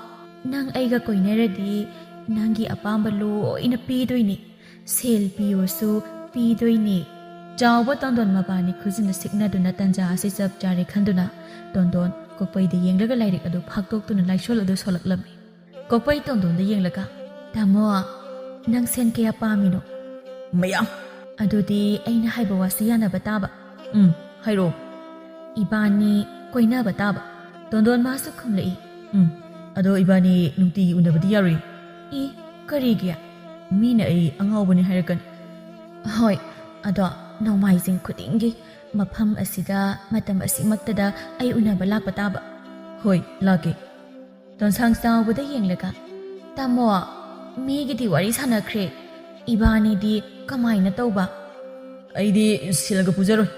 ꯅꯪ ꯑꯩꯒ ꯀꯣꯏꯅꯔꯗꯤ ꯅꯪꯒꯤ ꯑꯄꯥꯝꯕ ꯂꯣꯏꯅ ꯄꯤꯗꯣꯏꯅꯤ꯫ ꯁꯦꯜ ꯄꯤꯌꯣꯁꯨ ꯄꯤꯗꯣꯏꯅꯤ꯫ ꯆꯥꯎꯕ ꯇꯣꯟꯗꯣꯟ ꯃꯕꯥꯅꯤ ꯈꯨꯖꯤꯟꯅ ꯁꯤꯛꯅꯗꯨꯅ ꯇꯟꯖꯥ ꯑꯁꯤ ꯆꯞ ꯆꯥꯔꯦ ꯈꯟꯗꯨꯅ ꯇꯣꯟꯗꯣꯟ ꯀꯣꯛꯄꯩꯗ ꯌꯦꯡꯂꯒ ꯂꯥꯏꯔꯤꯛ ꯑꯗꯨ ꯐꯥꯛꯇꯣꯛꯇꯨꯅ ꯂꯥꯏꯁꯣꯜ ꯑꯗꯨ ꯁꯣꯜꯂꯛꯂꯝꯃꯤ꯫ ꯀꯣꯛꯄꯩ ꯇꯣꯟꯗꯣꯟꯗ ꯌꯦꯡꯂꯒ, "ꯇꯥꯃꯣ, ꯅꯪ ꯁꯦꯟ ꯀꯌꯥ ꯄꯥꯝꯃꯤꯅꯣ?" "ꯃꯌꯥꯝ꯫" "ꯑꯗꯨꯗꯤ ꯑꯩꯅ ꯍꯥꯏꯕ ꯋꯥꯁꯤ ꯌꯥꯅꯕ ꯇꯥꯕ?" "ꯎꯝ, ꯍꯥꯏꯔꯛꯑꯣ꯫" "ꯏꯕꯥꯅꯤ ꯀꯣꯏꯅꯕ ꯇꯥꯕ?" ꯇꯣꯟꯗꯣꯟ ꯃꯥꯁꯨ ꯈꯨꯝꯂꯛꯏ꯫ "ꯎꯝ, ꯑꯗꯣ ꯏꯕꯥꯅꯤ ꯅꯨꯡꯇꯤꯒꯤ ꯎꯅꯕꯗꯤ ꯌꯥꯔꯣꯏ꯫" "ꯏ, ꯀꯔꯤꯒꯤ?" "ꯃꯤꯅ ꯑꯩ ꯑꯉꯥꯎꯕꯅꯤ ꯍꯥꯏꯔꯛꯀꯅꯤ꯫" "ꯍꯣꯏ, ꯑꯗꯣ ꯅꯣꯡꯃꯥꯏꯖꯤꯡ ꯈꯨꯗꯤꯡꯒꯤ ꯃꯐꯝ ꯑꯁꯤꯗ ꯃꯇꯝ ꯑꯁꯤꯃꯛꯇꯗ ꯑꯩ ꯎꯅꯕ ꯂꯥꯛꯄ ꯇꯥꯕ?" "ꯍꯣꯏ, ꯂꯥꯛꯀꯦ꯫" ꯇꯣꯟꯁꯥꯡ ꯆꯥꯎꯕꯗ ꯌꯦꯡꯂꯒ, "ꯇꯥꯃꯣ, ꯃꯤꯒꯤꯗꯤ ꯋꯥꯔꯤ ꯁꯥꯟꯅꯈ꯭ꯔꯦ, ꯏꯕꯥꯅꯤꯗꯤ ꯀꯃꯥꯏꯅ ꯇꯧꯕ?" "ꯑꯩꯗꯤ ꯁꯦꯜꯒ ꯄꯨꯖꯔꯣꯏ꯫"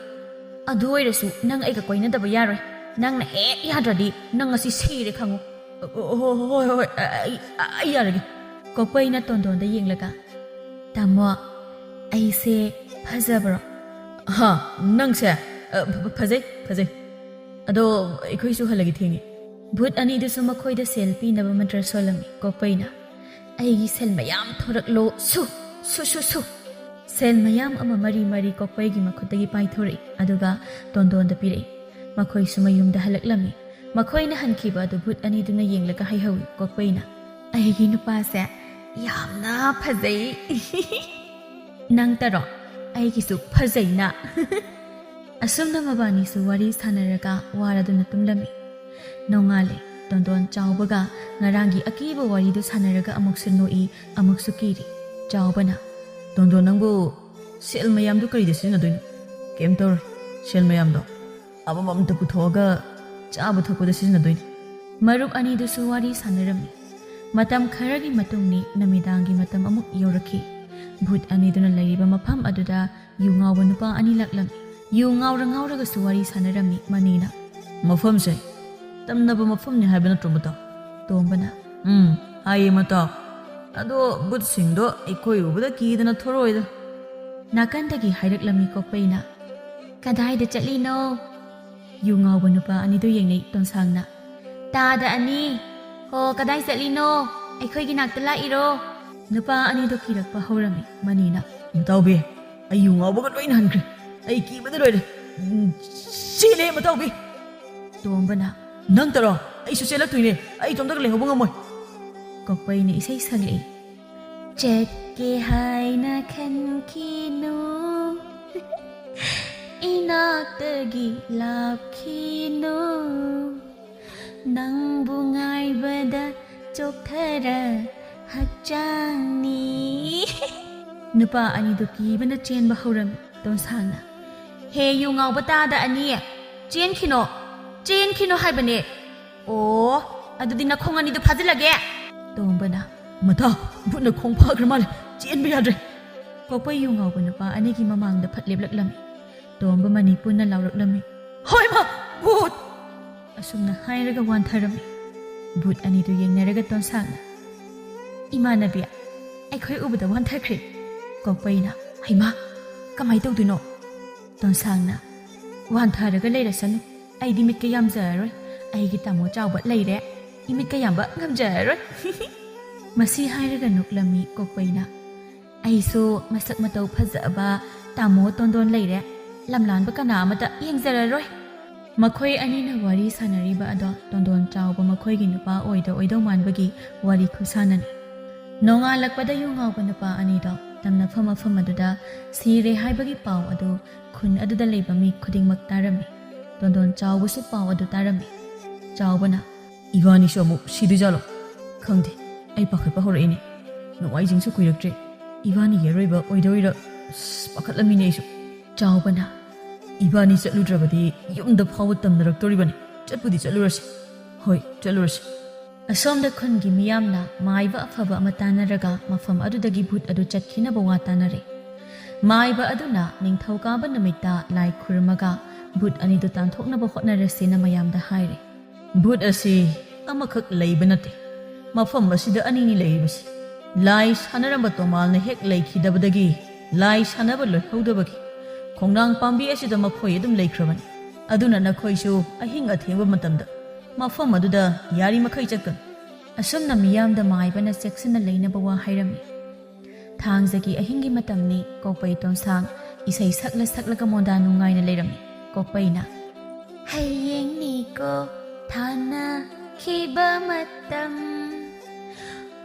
"ꯑꯗꯨ ꯑꯣꯏꯔꯁꯨ ꯅꯪ ꯑꯩꯒ ꯀꯣꯏꯅꯗꯕ ꯌꯥꯔꯣꯏ꯫ ꯅꯪꯅ ꯍꯦꯛ ꯌꯥꯗ꯭ꯔꯗꯤ ꯅꯪ ꯉꯁꯤ ꯁꯤꯔꯦ ꯈꯪꯉꯨ꯫" "ꯑꯣ, ꯍꯣ-, ꯍꯣꯏ, ꯍꯣꯏ, ꯑ-, ꯑꯩ, ꯑ-, ꯑꯩ ꯌꯥꯔꯒꯦ꯫" ꯀꯣꯛꯄꯩꯅ ꯇꯣꯟꯗꯣꯟꯗ ꯌꯦꯡꯂꯒ, "ꯇꯥꯃꯣ, ꯑꯩꯁꯦ ꯐꯖꯕ꯭ꯔꯣ?" "ꯍꯥ, ꯅꯪꯁꯦ? ꯑ, ꯐ-, ꯐꯖꯩ, ꯐꯖꯩ꯫ ꯑꯗꯣ ꯑꯩꯈꯣꯏꯁꯨ ꯍꯜꯂꯒꯦ, ꯊꯦꯡꯉꯦ꯫" ꯚꯨꯠ ꯑꯅꯤꯗꯨꯁꯨ ꯃꯈꯣꯏꯗ ꯁꯦꯜ ꯄꯤꯅꯕ ꯃꯟꯇ꯭ꯔ ꯁꯣꯜꯂꯝꯃꯤ꯫ ꯀꯣꯛꯄꯩꯅ, "ꯑꯩꯒꯤ ꯁꯦꯜ ꯃꯌꯥꯝ ꯊꯣꯔꯛꯂꯣ, ꯁꯨ, ꯁꯨ, ꯁꯨ, ꯁꯨ!" ꯁꯦꯜ ꯃꯌꯥꯝ ꯑꯃ ꯃꯔꯤ ꯃꯔꯤ ꯀꯣꯛꯄꯩꯒꯤ ꯃꯈꯨꯠꯇꯒꯤ ꯄꯥꯏꯊꯣꯔꯛꯏ, ꯑꯗꯨꯒ ꯇꯣꯟꯗꯣꯟꯗ ꯄꯤꯔꯛꯏ꯫ ꯃꯈꯣꯏꯁꯨ ꯃꯌꯨꯝꯗ ꯍꯜꯂꯛꯂꯝꯃꯤ꯫ ꯃꯈꯣꯏꯅ ꯍꯟꯈꯤꯕ ꯑꯗꯨ ꯚꯨꯠ ꯑꯅꯤꯗꯨꯅ ꯌꯦꯡꯂꯒ ꯍꯥꯏꯍꯧꯏ꯫ ꯀꯣꯛꯄꯩꯅ, "ꯑꯩꯒꯤ ꯅꯨꯄꯥꯁꯦ ꯌꯥꯝꯅ ꯐꯖꯩ꯫" "ꯅꯪꯇꯔꯣ? ꯑꯩꯒꯤꯁꯨ ꯐꯖꯩꯅ꯫" ꯑꯁꯨꯝꯅ ꯃꯕꯥꯅꯤꯁꯨ ꯋꯥꯔꯤ ꯁꯥꯟꯅꯔꯒ ꯋꯥꯔꯗꯨꯅ ꯇꯨꯝꯂꯝꯃꯤ꯫ ꯅꯣꯡꯉꯥꯜꯂꯦ꯫ ꯇꯣꯟꯗꯣꯟ ꯆꯥꯎꯕꯒ ꯉꯔꯥꯡꯒꯤ ꯑꯀꯤꯕ ꯋꯥꯔꯤꯗꯨ ꯁꯥꯟꯅꯔꯒ ꯑꯃꯨꯛꯁꯨ ꯅꯣꯛꯏ, ꯑꯃꯨꯛꯁꯨ ꯀꯤꯔꯤ꯫ ꯆꯥꯎꯕꯅ, "ꯇꯣꯟꯗꯣꯟ, ꯅꯪꯕꯨ ꯁꯦꯜ ꯃꯌꯥꯝꯗꯨ ꯀꯔꯤꯗ ꯁꯤꯖꯤꯟꯅꯗꯣꯏꯅꯣ?" "ꯀꯩꯝ ꯇꯧꯔꯣꯏ꯫ ꯁꯦꯜ ꯃꯌꯥꯝꯗꯣ ꯑꯃꯃꯝꯇ ꯄꯨꯊꯣꯛꯑꯒ ꯆꯥꯕ ꯊꯛꯄꯗ ꯁꯤꯖꯤꯟꯅꯗꯣꯏꯅꯤ꯫" ꯃꯔꯨꯞ ꯑꯅꯤꯗꯨꯁꯨ ꯋꯥꯔꯤ ꯁꯥꯟꯅꯔꯝꯃꯤ꯫ ꯃꯇꯝ ꯈꯔꯒꯤ ꯃꯇꯨꯡꯅꯤ, ꯅꯨꯃꯤꯗꯥꯡꯒꯤ ꯃꯇꯝ ꯑꯃꯨꯛ ꯌꯧꯔꯛꯈꯤ꯫ ꯚꯨꯠ ꯑꯅꯤꯗꯨꯅ ꯂꯩꯔꯤꯕ ꯃꯐꯝ ꯑꯗꯨꯗ ꯌꯨ ꯉꯥꯎꯕ ꯅꯨꯄꯥ ꯑꯅꯤ ꯂꯥꯛꯂꯝꯃꯤ꯫ ꯌꯨ ꯉꯥꯎꯔ ꯉꯥꯎꯔꯒꯁꯨ ꯋꯥꯔꯤ ꯁꯥꯟꯅꯔꯝꯃꯤ ꯃꯅꯤꯅ꯫ "ꯃꯐꯝꯁꯦ ꯇꯝꯅꯕ ꯃꯐꯝꯅꯤ ꯍꯥꯏꯕ ꯅꯠꯇ꯭ꯔꯣ, ꯃꯇꯥꯎ?" ꯇꯣꯝꯕꯅ, "ꯎꯝ, ꯍꯥꯏꯌꯦ, ꯃꯇꯥꯎ꯫ ꯑꯗꯣ ꯕꯨꯠꯁꯤꯡꯗꯣ ꯑꯩꯈꯣꯏ ꯎꯕꯗ ꯀꯤꯗꯅ ꯊꯣꯔꯛꯑꯣꯏꯗ꯫" ꯅꯥꯀꯟꯗꯒꯤ ꯍꯥꯏꯔꯛꯂꯝꯃꯤ ꯀꯣꯛꯄꯩꯅ꯫ "ꯀꯗꯥꯏꯗ ꯆꯠꯂꯤꯅꯣ?" ꯌꯨ ꯉꯥꯎꯕ ꯅꯨꯄꯥ ꯑꯅꯤꯗꯨ ꯌꯦꯡꯅꯩ ꯇꯣꯟꯁꯥꯡꯅ꯫ "ꯇꯥꯗ ꯑꯅꯤ, ꯍꯣ, ꯀꯗꯥꯏ ꯆꯠꯂꯤꯅꯣ? ꯑꯩꯈꯣꯏꯒꯤ ꯅꯥꯛꯇ ꯂꯥꯛꯏꯔꯣ?" ꯅꯨꯄꯥ ꯑꯅꯤꯗꯨ ꯀꯤꯔꯛꯄ ꯍꯧꯔꯝꯃꯤ ꯃꯅꯤꯅ꯫ "ꯃꯇꯥꯎꯕꯤ, ꯑꯩ ꯌꯨ ꯉꯥꯎꯕꯒ ꯂꯣꯏꯅ ꯍꯟꯈ꯭ꯔꯦ꯫ ꯑꯩ ꯀꯤꯕꯗ ꯂꯣꯏꯔꯦ꯫ ꯎꯝ, ꯆꯦꯜꯂꯦ, ꯃꯇꯥꯎꯕꯤ꯫" ꯇꯣꯝꯕꯅ, "ꯅꯪ ꯇꯔꯣ? ꯑꯩꯁꯨ ꯆꯦꯜꯂꯛꯇꯣꯏꯅꯦ꯫ ꯑꯩ ꯏꯇꯣꯝꯇꯒ ꯂꯩꯍꯧꯕ ꯉꯝꯃꯣꯏ꯫" ꯀꯣꯛꯄꯩꯅ ꯏꯁꯩ ꯁꯛꯂꯛꯏ꯫ "ꯆꯠꯀꯦ ꯍꯥꯏꯅ ꯈꯟꯈꯤꯅꯨ, ꯏꯅꯥꯛꯇꯒꯤ ꯂꯥꯞꯈꯤꯅꯨ, ꯅꯪꯕꯨ ꯉꯥꯏꯕꯗ ꯆꯣꯛꯊꯔ ꯍꯛꯆꯥꯡꯅꯤ꯫" ꯅꯨꯄꯥ ꯑꯅꯤꯗꯨ ꯀꯤꯕꯅ ꯆꯦꯟꯕ ꯍꯧꯔꯝꯃꯤ ꯇꯣꯟꯁꯥꯡꯅ꯫ "ꯍꯦ ꯌꯨ ꯉꯥꯎꯕ ꯇꯥꯗ ꯑꯅꯤ, ꯆꯦꯟꯈꯤꯅꯣ, ꯆꯦꯟꯈꯤꯅꯣ ꯍꯥꯏꯕꯅꯦ꯫ ꯑꯣ, ꯑꯗꯨꯗꯤ ꯅꯈꯣꯡ ꯑꯅꯤꯗꯨ ꯐꯥꯖꯤꯜꯂꯒꯦ꯫" ꯇꯣꯝꯕꯅ, "ꯃꯇꯥ, ꯕꯨꯠꯅ ꯈꯣꯡ ꯐꯥꯈ꯭ꯔ ꯃꯥꯜꯂꯦ, ꯆꯦꯟꯕ ꯌꯥꯗ꯭ꯔꯦ꯫" ꯀꯣꯛꯄꯩ ꯌꯨ ꯉꯥꯎꯕ ꯅꯨꯄꯥ ꯑꯅꯤꯒꯤ ꯃꯃꯥꯡꯗ ꯐꯠ ꯂꯦꯞꯂꯛꯂꯝꯃꯤ꯫ ꯇꯣꯝꯕ ꯃꯅꯤ ꯄꯨꯟꯅ ꯂꯥꯎꯔꯛꯂꯝꯃꯤ, "ꯍꯣꯏ ꯃꯥ, ꯕꯨꯠ!" ꯑꯁꯨꯝꯅ ꯍꯥꯏꯔꯒ ꯋꯥꯟꯊꯔꯝꯃꯤ꯫ ꯕꯨꯠ ꯑꯅꯤꯗꯨ ꯌꯦꯡꯅꯔꯒ ꯇꯣꯟꯁꯥꯡꯅ, "ꯏꯃꯥꯟꯅꯕꯤ, ꯑꯩꯈꯣꯏ ꯎꯕꯗ ꯋꯥꯟꯊꯈ꯭ꯔꯦ꯫" ꯀꯣꯛꯄꯩꯅ, "ꯍꯩꯃꯥ, ꯀꯃꯥꯏ ꯇꯧꯗꯣꯏꯅꯣ?" ꯇꯣꯟꯁꯥꯡꯅ, "ꯋꯥꯟꯊꯔꯒ ꯂꯩꯔꯁꯅꯨ, ꯑꯩꯗꯤ ꯃꯤꯠꯀ ꯌꯥꯝꯖꯔꯔꯣꯏ꯫ ꯑꯩꯒꯤ ꯇꯥꯃꯣ ꯆꯥꯎꯕ ꯂꯩꯔꯦ, ꯏꯃꯤꯠꯀ ꯌꯥꯝꯕ ꯉꯝꯖꯔꯔꯣꯏ꯫" ꯃꯁꯤ ꯍꯥꯏꯔꯒ ꯅꯣꯛꯂꯝꯃꯤ ꯀꯣꯛꯄꯩꯅ꯫ "ꯑꯩꯁꯨ ꯃꯁꯛ ꯃꯇꯧ ꯐꯖꯕ ꯇꯥꯃꯣ ꯇꯣꯟꯗꯣꯟ ꯂꯩꯔꯦ, ꯂꯝꯂꯥꯟꯕ ꯀꯅꯥ ꯑꯃꯇ ꯌꯦꯡꯖꯔꯔꯣꯏ꯫" ꯃꯈꯣꯏ ꯑꯅꯤꯅ ꯋꯥꯔꯤ ꯁꯥꯟꯅꯔꯤꯕ ꯑꯗꯣ ꯇꯣꯟꯗꯣꯟ ꯆꯥꯎꯕ ꯃꯈꯣꯏꯒꯤ ꯅꯨꯄꯥ ꯑꯣꯏꯗ ꯑꯣꯏꯗꯧ ꯃꯥꯟꯕꯒꯤ ꯋꯥꯔꯤ ꯈꯨꯁꯥꯟꯅꯅꯤ꯫ ꯅꯣꯡꯉꯥꯜꯂꯛꯄꯗ ꯌꯨ ꯉꯥꯎꯕ ꯅꯨꯄꯥ ꯑꯅꯤꯗꯣ ꯇꯝꯅꯐꯝ ꯃꯐꯝ ꯑꯗꯨꯗ ꯁꯤꯔꯦ ꯍꯥꯏꯕꯒꯤ ꯄꯥꯎ ꯑꯗꯨ ꯈꯨꯟ ꯑꯗꯨꯗ ꯂꯩꯕ ꯃꯤ ꯈꯨꯗꯤꯡꯃꯛ ꯇꯥꯔꯝꯃꯤ꯫ ꯇꯣꯟꯗꯣꯟ ꯆꯥꯎꯕꯁꯨ ꯄꯥꯎ ꯑꯗꯨ ꯇꯥꯔꯝꯃꯤ꯫ ꯆꯥꯎꯕꯅ, "ꯏꯕꯥꯅꯤꯁꯨ ꯑꯃꯨꯛ ꯁꯤꯗꯣꯏꯖꯥꯠꯂꯣ? ꯈꯪꯗꯦ, ꯑꯩ ꯄꯥꯈꯠꯄ ꯍꯧꯔꯛꯏꯅꯦ꯫ ꯅꯣꯡꯃꯥꯏꯖꯤꯡꯁꯨ ꯀꯨꯏꯔꯛꯇ꯭ꯔꯦ꯫ ꯏꯕꯥꯅꯤꯒꯤ ꯑꯔꯣꯏꯕ ꯑꯣꯏꯗꯣꯏꯔ? ꯑꯁ, ꯄꯥꯈꯠꯂꯝꯃꯤꯅꯦ ꯑꯩꯁꯨ꯫" ꯆꯥꯎꯕꯅ, "ꯏꯕꯥꯅꯤ ꯆꯠꯂꯨꯗ꯭ꯔꯕꯗꯤ ꯌꯨꯝꯗ ꯐꯥꯎꯕ ꯇꯝꯅꯔꯛꯇꯣꯔꯤꯕꯅꯤ꯫ ꯆꯠꯄꯨꯗꯤ ꯆꯠꯂꯨꯔꯁꯤ꯫ ꯍꯣꯏ, ꯆꯠꯂꯨꯔꯁꯤ꯫" ꯑꯁꯣꯝꯗ ꯈꯨꯟꯒꯤ ꯃꯤꯌꯥꯝꯅ ꯃꯥꯏꯕ ꯑꯐꯕ ꯑꯃ ꯇꯥꯟꯅꯔꯒ ꯃꯐꯝ ꯑꯗꯨꯗꯒꯤ ꯚꯨꯠ ꯑꯗꯨ ꯆꯠꯈꯤꯅꯕ ꯋꯥ ꯇꯥꯅꯔꯦ꯫ ꯃꯥꯏꯕ ꯑꯗꯨꯅ ꯅꯤꯡꯊꯧꯀꯥꯕ ꯅꯨꯃꯤꯠꯇ ꯂꯥꯏ ꯈꯨꯔꯨꯝꯃꯒ ꯚꯨꯠ ꯑꯅꯤꯗꯨ ꯇꯥꯟꯊꯣꯛꯅꯕ ꯍꯣꯠꯅꯔꯁꯦꯅ ꯃꯌꯥꯝꯗ ꯍꯥꯏꯔꯦ꯫ ꯚꯨꯠ ꯑꯁꯤ ꯑꯃꯈꯛ ꯂꯩꯕ ꯅꯠꯇꯦ꯫ ꯃꯐꯝ ꯑꯁꯤꯗ ꯑꯅꯤꯅꯤ ꯂꯩꯔꯤꯕꯁꯤ꯫ ꯂꯥꯏ ꯁꯥꯟꯅꯔꯝꯕ ꯇꯣꯃꯥꯜꯅ ꯍꯦꯛ ꯂꯩꯈꯤꯗꯕꯗꯒꯤ ꯂꯥꯏ ꯁꯥꯟꯅꯕ ꯂꯣꯏꯍꯧꯗꯕꯒꯤ ꯈꯣꯡꯅꯥꯡ ꯄꯥꯝꯕꯤ ꯑꯁꯤꯗ ꯃꯈꯣꯏ ꯑꯗꯨꯝ ꯂꯩꯈ꯭ꯔꯕꯅꯤ꯫ ꯑꯗꯨꯅ ꯅꯈꯣꯏꯁꯨ ꯑꯍꯤꯡ ꯑꯊꯦꯡꯕ ꯃꯇꯝꯗ ꯃꯐꯝ ꯑꯗꯨꯗ ꯌꯥꯔꯤꯃꯈꯩ ꯆꯠꯀꯅꯨ꯫ ꯑꯁꯨꯝꯅ ꯃꯤꯌꯥꯝꯗ ꯃꯥꯏꯕꯅ ꯆꯦꯛꯁꯤꯟꯅ ꯂꯩꯅꯕ ꯋꯥ ꯍꯥꯏꯔꯝꯃꯤ꯫ ꯊꯥꯡꯖꯒꯤ ꯑꯍꯤꯡꯒꯤ ꯃꯇꯝꯅꯤ꯫ ꯀꯣꯛꯄꯩ ꯇꯣꯟꯁꯥꯡ ꯏꯁꯩ ꯁꯛꯂ ꯁꯛꯂꯒ ꯃꯣꯟꯗꯥ ꯅꯨꯡꯉꯥꯏꯅ ꯂꯩꯔꯝꯃꯤ꯫ ꯀꯣꯛꯄꯩꯅ, "ꯍꯌꯦꯡꯅꯤꯀꯣ ꯊꯥꯅꯈꯤꯕ ꯃꯇꯝ,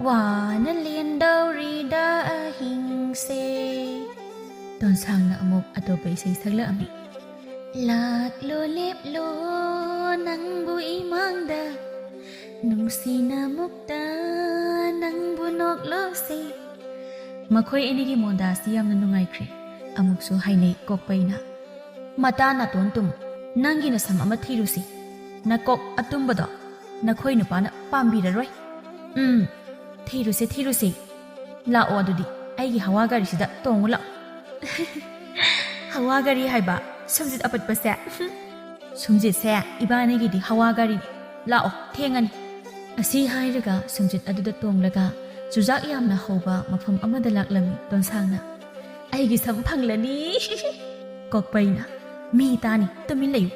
ꯋꯥꯅ ꯂꯦꯟꯗꯧꯔꯤꯗ ꯑꯍꯤꯡꯁꯦ"꯫ ꯇꯣꯟꯁꯥꯡꯅ ꯑꯃꯨꯛ ꯑꯇꯣꯞꯄ ꯏꯁꯩ ꯁꯛꯂꯛꯑꯝꯃꯤ꯫ "ꯂꯥꯛꯂꯣ ꯂꯦꯞꯂꯣ ꯅꯪꯕꯨ ꯏꯃꯥꯡꯗ, ꯅꯨꯡꯁꯤꯅ ꯃꯨꯛꯇ ꯅꯪꯕꯨ ꯅꯣꯛꯂꯣꯁꯦ"꯫ ꯃꯈꯣꯏ ꯑꯅꯤꯒꯤ ꯃꯣꯟꯗꯥꯁꯤ ꯌꯥꯝꯅ ꯅꯨꯡꯉꯥꯏꯈ꯭ꯔꯦ꯫ ꯑꯃꯨꯛꯁꯨ ꯍꯥꯏꯅꯩ ꯀꯣꯛꯄꯩꯅ, "ꯃꯇꯥ ꯅꯥꯇꯣꯟ ꯇꯨꯝ, ꯅꯪꯒꯤ ꯅꯁꯝ ꯑꯃ ꯊꯤꯔꯨꯁꯤ꯫ ꯅꯀꯣꯛ ꯑꯇꯨꯝꯕꯗꯣ ꯅꯈꯣꯏ ꯅꯨꯄꯥꯅ ꯄꯥꯝꯕꯤꯔꯔꯣꯏ꯫ ꯎꯝ, ꯊꯤꯔꯨꯁꯦ, ꯊꯤꯔꯨꯁꯦ꯫ ꯂꯥꯛꯑꯣ ꯑꯗꯨꯗꯤ, ꯑꯩꯒꯤ ꯍꯋꯥ ꯒꯥꯔꯤꯁꯤꯗ ꯇꯣꯡꯉꯨ ꯂꯥꯛꯑꯣ"꯫ "ꯍꯋꯥ ꯒꯥꯔꯤ ꯍꯥꯏꯕ ꯁꯨꯝꯖꯤꯠ ꯑꯄꯠꯄꯁꯦ"꯫ "ꯁꯨꯝꯖꯤꯠꯁꯦ ꯏꯕꯥꯅꯤꯒꯤꯗꯤ ꯍꯋꯥ ꯒꯥꯔꯤꯅꯤ꯫ ꯂꯥꯛꯑꯣ, ꯊꯦꯡꯉꯅꯤ"꯫ ꯑꯁꯤ ꯍꯥꯏꯔꯒ ꯁꯨꯝꯖꯤꯠ ꯑꯗꯨꯗ ꯇꯣꯡꯂꯒ ꯆꯨꯖꯥꯛ ꯌꯥꯝꯅ ꯍꯧꯕ ꯃꯐꯝ ꯑꯃꯗ ꯂꯥꯛꯂꯝꯃꯤ ꯇꯣꯟꯁꯥꯡꯅ꯫ "ꯑꯩꯒꯤ ꯁꯝ ꯐꯪꯂꯅꯤ"꯫ ꯀꯣꯛꯄꯩꯅ, "ꯃꯤ ꯇꯥꯅꯤ, ꯇꯨꯃꯤꯟ ꯂꯩꯌꯨ"꯫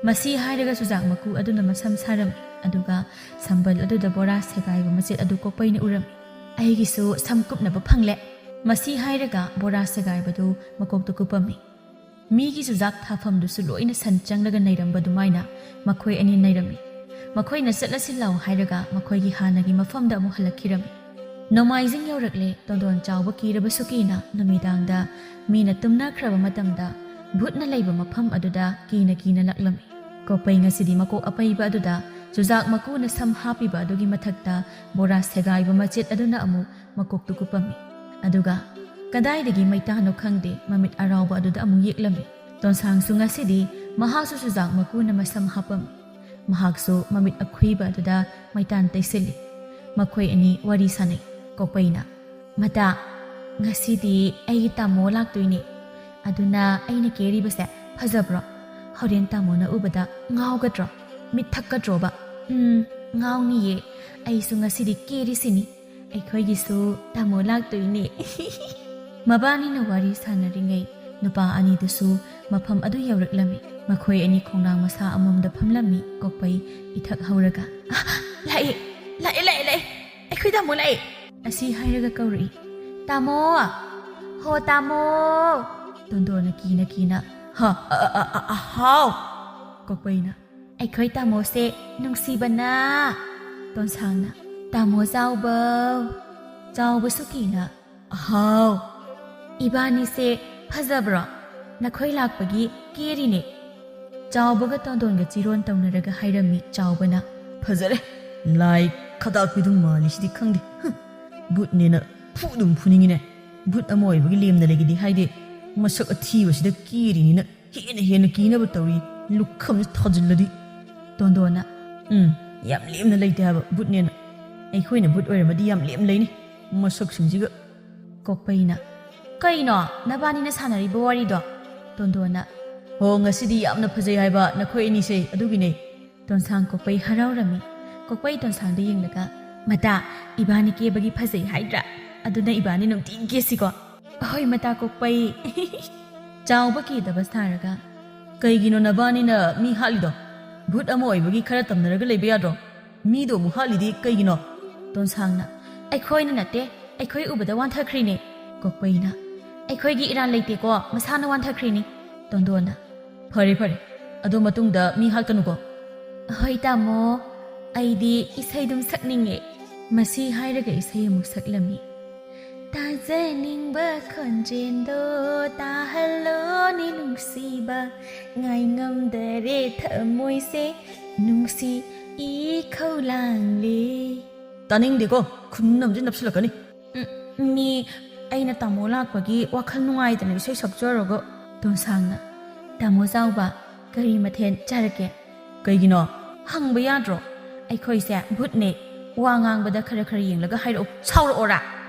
ꯃꯁꯤ ꯍꯥꯏꯔꯒ ꯆꯨꯖꯥꯛ ꯃꯀꯨ ꯑꯗꯨꯅ ꯃꯁꯝ ꯁꯥꯔꯝꯃꯤ꯫ ꯑꯗꯨꯒ ꯁꯝꯕꯜ ꯑꯗꯨꯗ ꯕꯣꯔꯥ ꯁꯦꯒꯥꯏꯕ ꯃꯆꯦꯠ ꯑꯗꯨ ꯀꯣꯛꯄꯩꯅ ꯎꯔꯝꯃꯤ꯫ "ꯑꯩꯒꯤꯁꯨ ꯁꯝ ꯀꯨꯞꯅꯕ ꯐꯪꯂꯦ"꯫ ꯃꯁꯤ ꯍꯥꯏꯔꯒ ꯕꯣꯔꯥ ꯁꯦꯒꯥꯏꯕꯗꯨ ꯃꯀꯣꯛꯇ ꯀꯨꯞꯄꯝꯃꯤ꯫ ꯃꯤꯒꯤ ꯆꯨꯖꯥꯛ ꯊꯥꯐꯝꯗꯨꯁꯨ ꯂꯣꯏꯅ ꯁꯟ ꯆꯪꯂꯒ ꯅꯩꯔꯝꯕ ꯑꯗꯨꯃꯥꯏꯅ ꯃꯈꯣꯏ ꯑꯅꯤ ꯅꯩꯔꯝꯃꯤ꯫ ꯃꯈꯣꯏꯅ "ꯆꯠꯂꯁꯤ ꯂꯥꯎ" ꯍꯥꯏꯔꯒ ꯃꯈꯣꯏꯒꯤ ꯍꯥꯟꯅꯒꯤ ꯃꯐꯝꯗ ꯑꯃꯨꯛ ꯍꯜꯂꯛꯈꯤꯔꯝꯃꯤ꯫ ꯅꯣꯡꯃꯥꯏꯖꯤꯡ ꯌꯧꯔꯛꯂꯦ꯫ ꯇꯣꯟꯗꯣꯟ ꯆꯥꯎꯕ ꯀꯤꯔꯕꯁꯨ ꯀꯤꯅ ꯅꯨꯃꯤꯗꯥꯡꯗ ꯃꯤꯅ ꯇꯨꯝꯅꯈ꯭ꯔꯕ ꯃꯇꯝꯗ ꯚꯨꯠꯅ ꯂꯩꯕ ꯃꯐꯝ ꯑꯗꯨꯗ ꯀꯤꯅ ꯀꯤꯅ ꯂꯥꯛꯂꯝꯃꯤ꯫ ꯀꯣꯛꯄꯩ ꯉꯁꯤꯗꯤ ꯃꯀꯣꯛ ꯑꯄꯩꯕ ꯑꯗꯨꯗ ꯆꯨꯖꯥꯛ ꯃꯀꯨꯅ ꯁꯝ ꯍꯥꯞꯄꯤꯕ ꯑꯗꯨꯒꯤ ꯃꯊꯛꯇ ꯕꯣꯔꯥ ꯁꯦꯒꯥꯏꯕ ꯃꯆꯦꯠ ꯑꯗꯨꯅ ꯑꯃꯨꯛ ꯃꯀꯣꯛꯇꯨ ꯀꯨꯞꯄꯝꯃꯤ꯫ ꯑꯗꯨꯒ ꯀꯗꯥꯏꯗꯒꯤ ꯃꯩꯇꯥꯅꯣ ꯈꯪꯗꯦ, ꯃꯃꯤꯠ ꯑꯔꯥꯎꯕ ꯑꯗꯨꯗ ꯑꯃꯨꯛ ꯌꯦꯛꯂꯝꯃꯤ꯫ ꯇꯣꯟꯁꯥꯡꯁꯨ ꯉꯁꯤꯗꯤ ꯃꯍꯥꯛꯁꯨ ꯆꯨꯖꯥꯛ ꯃꯀꯨꯅ ꯃꯁꯝ ꯍꯥꯞꯄꯝꯃꯤ꯫ ꯃꯍꯥꯛꯁꯨ ꯃꯃꯤꯠ ꯑꯈꯨꯏꯕ ꯑꯗꯨꯗ ꯃꯩꯇꯥꯟ ꯇꯩꯁꯤꯜꯂꯤ꯫ ꯃꯈꯣꯏ ꯑꯅꯤ ꯋꯥꯔꯤ ꯁꯥꯅꯩ꯫ ꯀꯣꯛꯄꯩꯅ, "ꯃꯇꯥ, "ꯉꯁꯤꯗꯤ ꯑꯩꯒꯤ ꯇꯥꯃꯣ ꯂꯥꯛꯇꯣꯏꯅꯦ, ꯑꯗꯨꯅ ꯑꯩꯅ ꯀꯦꯔꯤꯕꯁꯦ ꯐꯖꯕ꯭ꯔꯣ? ꯍꯣꯔꯦꯟ ꯇꯥꯃꯣꯅ ꯎꯕꯗ ꯉꯥꯎꯒꯗ꯭ꯔꯣ? ꯃꯤꯠ ꯊꯛꯀꯗ꯭ꯔꯣꯕ?" "ꯎꯝ, ꯉꯥꯎꯅꯤꯌꯦ꯫ ꯑꯩꯁꯨ ꯉꯁꯤꯗꯤ ꯀꯦꯔꯤꯁꯤꯅꯤ꯫ ꯑꯩꯈꯣꯏꯒꯤꯁꯨ ꯇꯥꯃꯣ ꯂꯥꯛꯇꯣꯏꯅꯦ꯫" ꯃꯕꯥꯅꯤꯅ ꯋꯥꯔꯤ ꯁꯥꯟꯅꯔꯤꯉꯩ ꯅꯨꯄꯥ ꯑꯅꯤꯗꯨꯁꯨ ꯃꯐꯝ ꯑꯗꯨ ꯌꯧꯔꯛꯂꯝꯃꯤ꯫ ꯃꯈꯣꯏ ꯑꯅꯤ ꯈꯣꯡꯅꯥꯡ ꯃꯁꯥ ꯑꯃꯃꯝꯗ ꯐꯝꯂꯝꯃꯤ꯫ ꯀꯣꯛꯄꯩ ꯏꯊꯛ ꯍꯧꯔꯒ, "ꯑ, ꯂꯥꯛꯑꯦ, ꯂꯥꯛꯑꯦ, ꯂꯥꯛꯑꯦ, ꯂꯥꯛꯑꯦ꯫ ꯑꯩꯈꯣꯏ ꯇꯥꯃꯣ ꯂꯥꯛꯑꯦ!" ꯑꯁꯤ ꯍꯥꯏꯔꯒ ꯀꯧꯔꯛꯏ, "ꯇꯥꯃꯣ! ꯍꯣ ꯇꯥꯃꯣ!" ꯇꯣꯟꯗꯣꯟꯅ ꯀꯤꯅ ꯀꯤꯅ, "ꯍ, ꯑ, ꯑ, ꯑ, ꯑ, ꯍꯥꯎ!" ꯀꯣꯛꯄꯩꯅ, "ꯑꯩꯈꯣꯏ ꯇꯥꯃꯣꯁꯦ ꯅꯨꯡꯁꯤꯕꯅ!" ꯇꯣꯟꯁꯥꯡꯅ, "ꯇꯥꯃꯣ ꯆꯥꯎꯕꯧ!" ꯆꯥꯎꯕꯁꯨ ꯀꯤꯅ, "ꯍꯥꯎ!" "ꯏꯕꯥꯅꯤꯁꯦ ꯐꯖꯕ꯭ꯔꯣ? ꯅꯈꯣꯏ ꯂꯥꯛꯄꯒꯤ ꯀꯦꯔꯤꯅꯦ꯫" ꯆꯥꯎꯕꯒ ꯇꯣꯟꯗꯣꯟꯒ ꯆꯤꯔꯣꯟ ꯇꯧꯅꯔꯒ ꯍꯥꯏꯔꯝꯃꯤ꯫ ꯆꯥꯎꯕꯅ, "ꯐꯖꯔꯦ꯫ ꯂꯥꯏ ꯈꯗꯥꯛꯄꯤꯗꯨꯝ ꯃꯥꯜꯂꯤꯁꯤꯗꯤ ꯈꯪꯗꯦ꯫ ꯍꯨꯝ, ꯕꯨꯠꯅꯦꯅ ꯐꯨ ꯑꯗꯨꯝ ꯐꯨꯅꯤꯡꯉꯤꯅꯦ꯫ ꯕꯨꯠ ꯑꯃ ꯑꯣꯏꯕꯒꯤ ꯂꯦꯝꯅ ꯂꯩꯒꯦꯗꯤ ꯍꯥꯏꯗꯦ꯫ ꯃꯁꯛ ꯑꯊꯤꯕꯁꯤꯗ ꯀꯦꯔꯤꯅꯤꯅ ꯍꯦꯟꯅ ꯍꯦꯟꯅ ꯀꯤꯅꯕ ꯇꯧꯔꯤ꯫ ꯂꯨꯈꯝꯁꯤ ꯊꯥꯖꯤꯜꯂꯗꯤ꯫" ꯇꯣꯟꯗꯣꯟꯅ, "ꯎꯝ, ꯌꯥꯝ ꯂꯦꯝꯅ ꯂꯩꯇꯦ ꯍꯥꯏꯕ ꯕꯨꯠꯅꯦꯅ꯫ ꯑꯩꯈꯣꯏꯅ ꯕꯨꯠ ꯑꯣꯏꯔꯝꯃꯗꯤ ꯌꯥꯝ ꯂꯦꯝ ꯂꯩꯅꯤ꯫ ꯃꯁꯛꯁꯤꯡꯁꯤꯒ꯫" ꯀꯣꯛꯄꯩꯅ, "ꯀꯩꯅꯣ ꯅꯕꯥꯅꯤꯅ ꯁꯥꯟꯅꯔꯤꯕ ꯋꯥꯔꯤꯗꯣ?" ꯇꯣꯟꯗꯣꯟꯅ, "ꯍꯣ, ꯉꯁꯤꯗꯤ ꯌꯥꯝꯅ ꯐꯖꯩ ꯍꯥꯏꯕ ꯅꯈꯣꯏ ꯑꯅꯤꯁꯦ, ꯑꯗꯨꯒꯤꯅꯦ꯫" ꯇꯣꯟꯁꯥꯡ ꯀꯣꯛꯄꯩ ꯍꯔꯥꯎꯔꯝꯃꯤ꯫ ꯀꯣꯛꯄꯩ ꯇꯣꯟꯁꯥꯡꯗ ꯌꯦꯡꯂꯒ, "ꯃꯇꯥ, ꯏꯕꯥꯅꯤ ꯀꯦꯕꯒꯤ ꯐꯖꯩ ꯍꯥꯏꯗ꯭ꯔꯥ? ꯑꯗꯨꯅ ꯏꯕꯥꯅꯤ ꯅꯨꯡꯇꯤꯒꯤ ꯀꯦꯁꯤꯀꯣ?" "ꯍꯣꯏ, ꯃꯇꯥ ꯀꯣꯛꯄꯩ꯫" ꯆꯥꯎꯕ ꯀꯤꯗꯕ ꯁꯥꯔꯒ, "ꯀꯩꯒꯤꯅꯣ ꯅꯕꯥꯅꯤꯅ ꯃꯤ ꯍꯥꯠꯂꯤꯗꯣ? ꯚꯨꯠ ꯑꯃ ꯑꯣꯏꯕꯒꯤ ꯈꯔ ꯇꯝꯅꯔꯒ ꯂꯩꯕ ꯌꯥꯗ꯭ꯔꯣ? ꯃꯤꯗꯣ ꯑꯃꯨꯛ ꯍꯥꯠꯂꯤꯗꯤ ꯀꯩꯒꯤꯅꯣ?" ꯇꯣꯟꯁꯥꯡꯅ, "ꯑꯩꯈꯣꯏꯅ ꯅꯠꯇꯦ, ꯑꯩꯈꯣꯏ ꯎꯕꯗ ꯋꯥꯟꯊꯈ꯭ꯔꯤꯅꯦ꯫" ꯀꯣꯛꯄꯩꯅ, "ꯑꯩꯈꯣꯏꯒꯤ ꯏꯔꯥꯟ ꯂꯩꯇꯦꯀꯣ, ꯃꯁꯥꯅ ꯋꯥꯟꯊꯈ꯭ꯔꯤꯅꯤ꯫" ꯇꯣꯟꯗꯣꯟꯅ, "ꯐꯔꯦ, ꯐꯔꯦ, ꯑꯗꯣ ꯃꯇꯨꯡꯗ ꯃꯤ ꯍꯥꯠꯀꯅꯨꯀꯣ꯫" "ꯍꯣꯏ ꯇꯥꯃꯣ, ꯑꯩꯗꯤ ꯏꯁꯩꯗꯨꯝ ꯁꯛꯅꯤꯡꯉꯦ꯫" ꯃꯁꯤ ꯍꯥꯏꯔꯒ ꯏꯁꯩ ꯑꯃꯨꯛ ꯁꯛꯂꯝꯃꯤ꯫ "ꯇꯥꯖꯅꯤꯡꯕ ꯈꯣꯟꯖꯦꯜꯗꯣ ꯇꯥꯍꯜꯂꯣꯅꯦ ꯅꯨꯡꯁꯤꯕ, ꯉꯥꯏꯉꯝꯗꯔꯦ ꯊꯃꯣꯏꯁꯦ ꯅꯨꯡꯁꯤ ꯏꯈꯧ ꯂꯥꯡꯂꯦ꯫" ꯇꯥꯅꯤꯡꯗꯦꯀꯣ, ꯈꯨꯟꯅꯝꯁꯦ ꯅꯞꯁꯤꯜꯂꯛꯀꯅꯤ꯫ "ꯎꯝ, ꯃꯤ ꯑꯩꯅ ꯇꯥꯃꯣ ꯂꯥꯛꯄꯒꯤ ꯋꯥꯈꯜ ꯅꯨꯡꯉꯥꯏꯗꯅ ꯏꯁꯩ ꯁꯛꯆꯔꯒ꯫" ꯇꯣꯟꯁꯥꯡꯅ, "ꯇꯥꯃꯣ ꯆꯥꯎꯕ, ꯀꯔꯤ ꯃꯊꯦꯜ ꯆꯥꯔꯛꯀꯦ?" "ꯀꯩꯒꯤꯅꯣ?" "ꯍꯪꯕ ꯌꯥꯗ꯭ꯔꯣ? ꯑꯩꯈꯣꯏꯁꯦ ꯚꯨꯠꯅꯦ꯫ ꯋꯥ ꯉꯥꯡꯕꯗ ꯈꯔ ꯈꯔ ꯌꯦꯡꯂꯒ ꯍꯥꯏꯔꯛꯎ꯫ ꯁꯥꯎꯔꯛꯑꯣꯔꯥ?"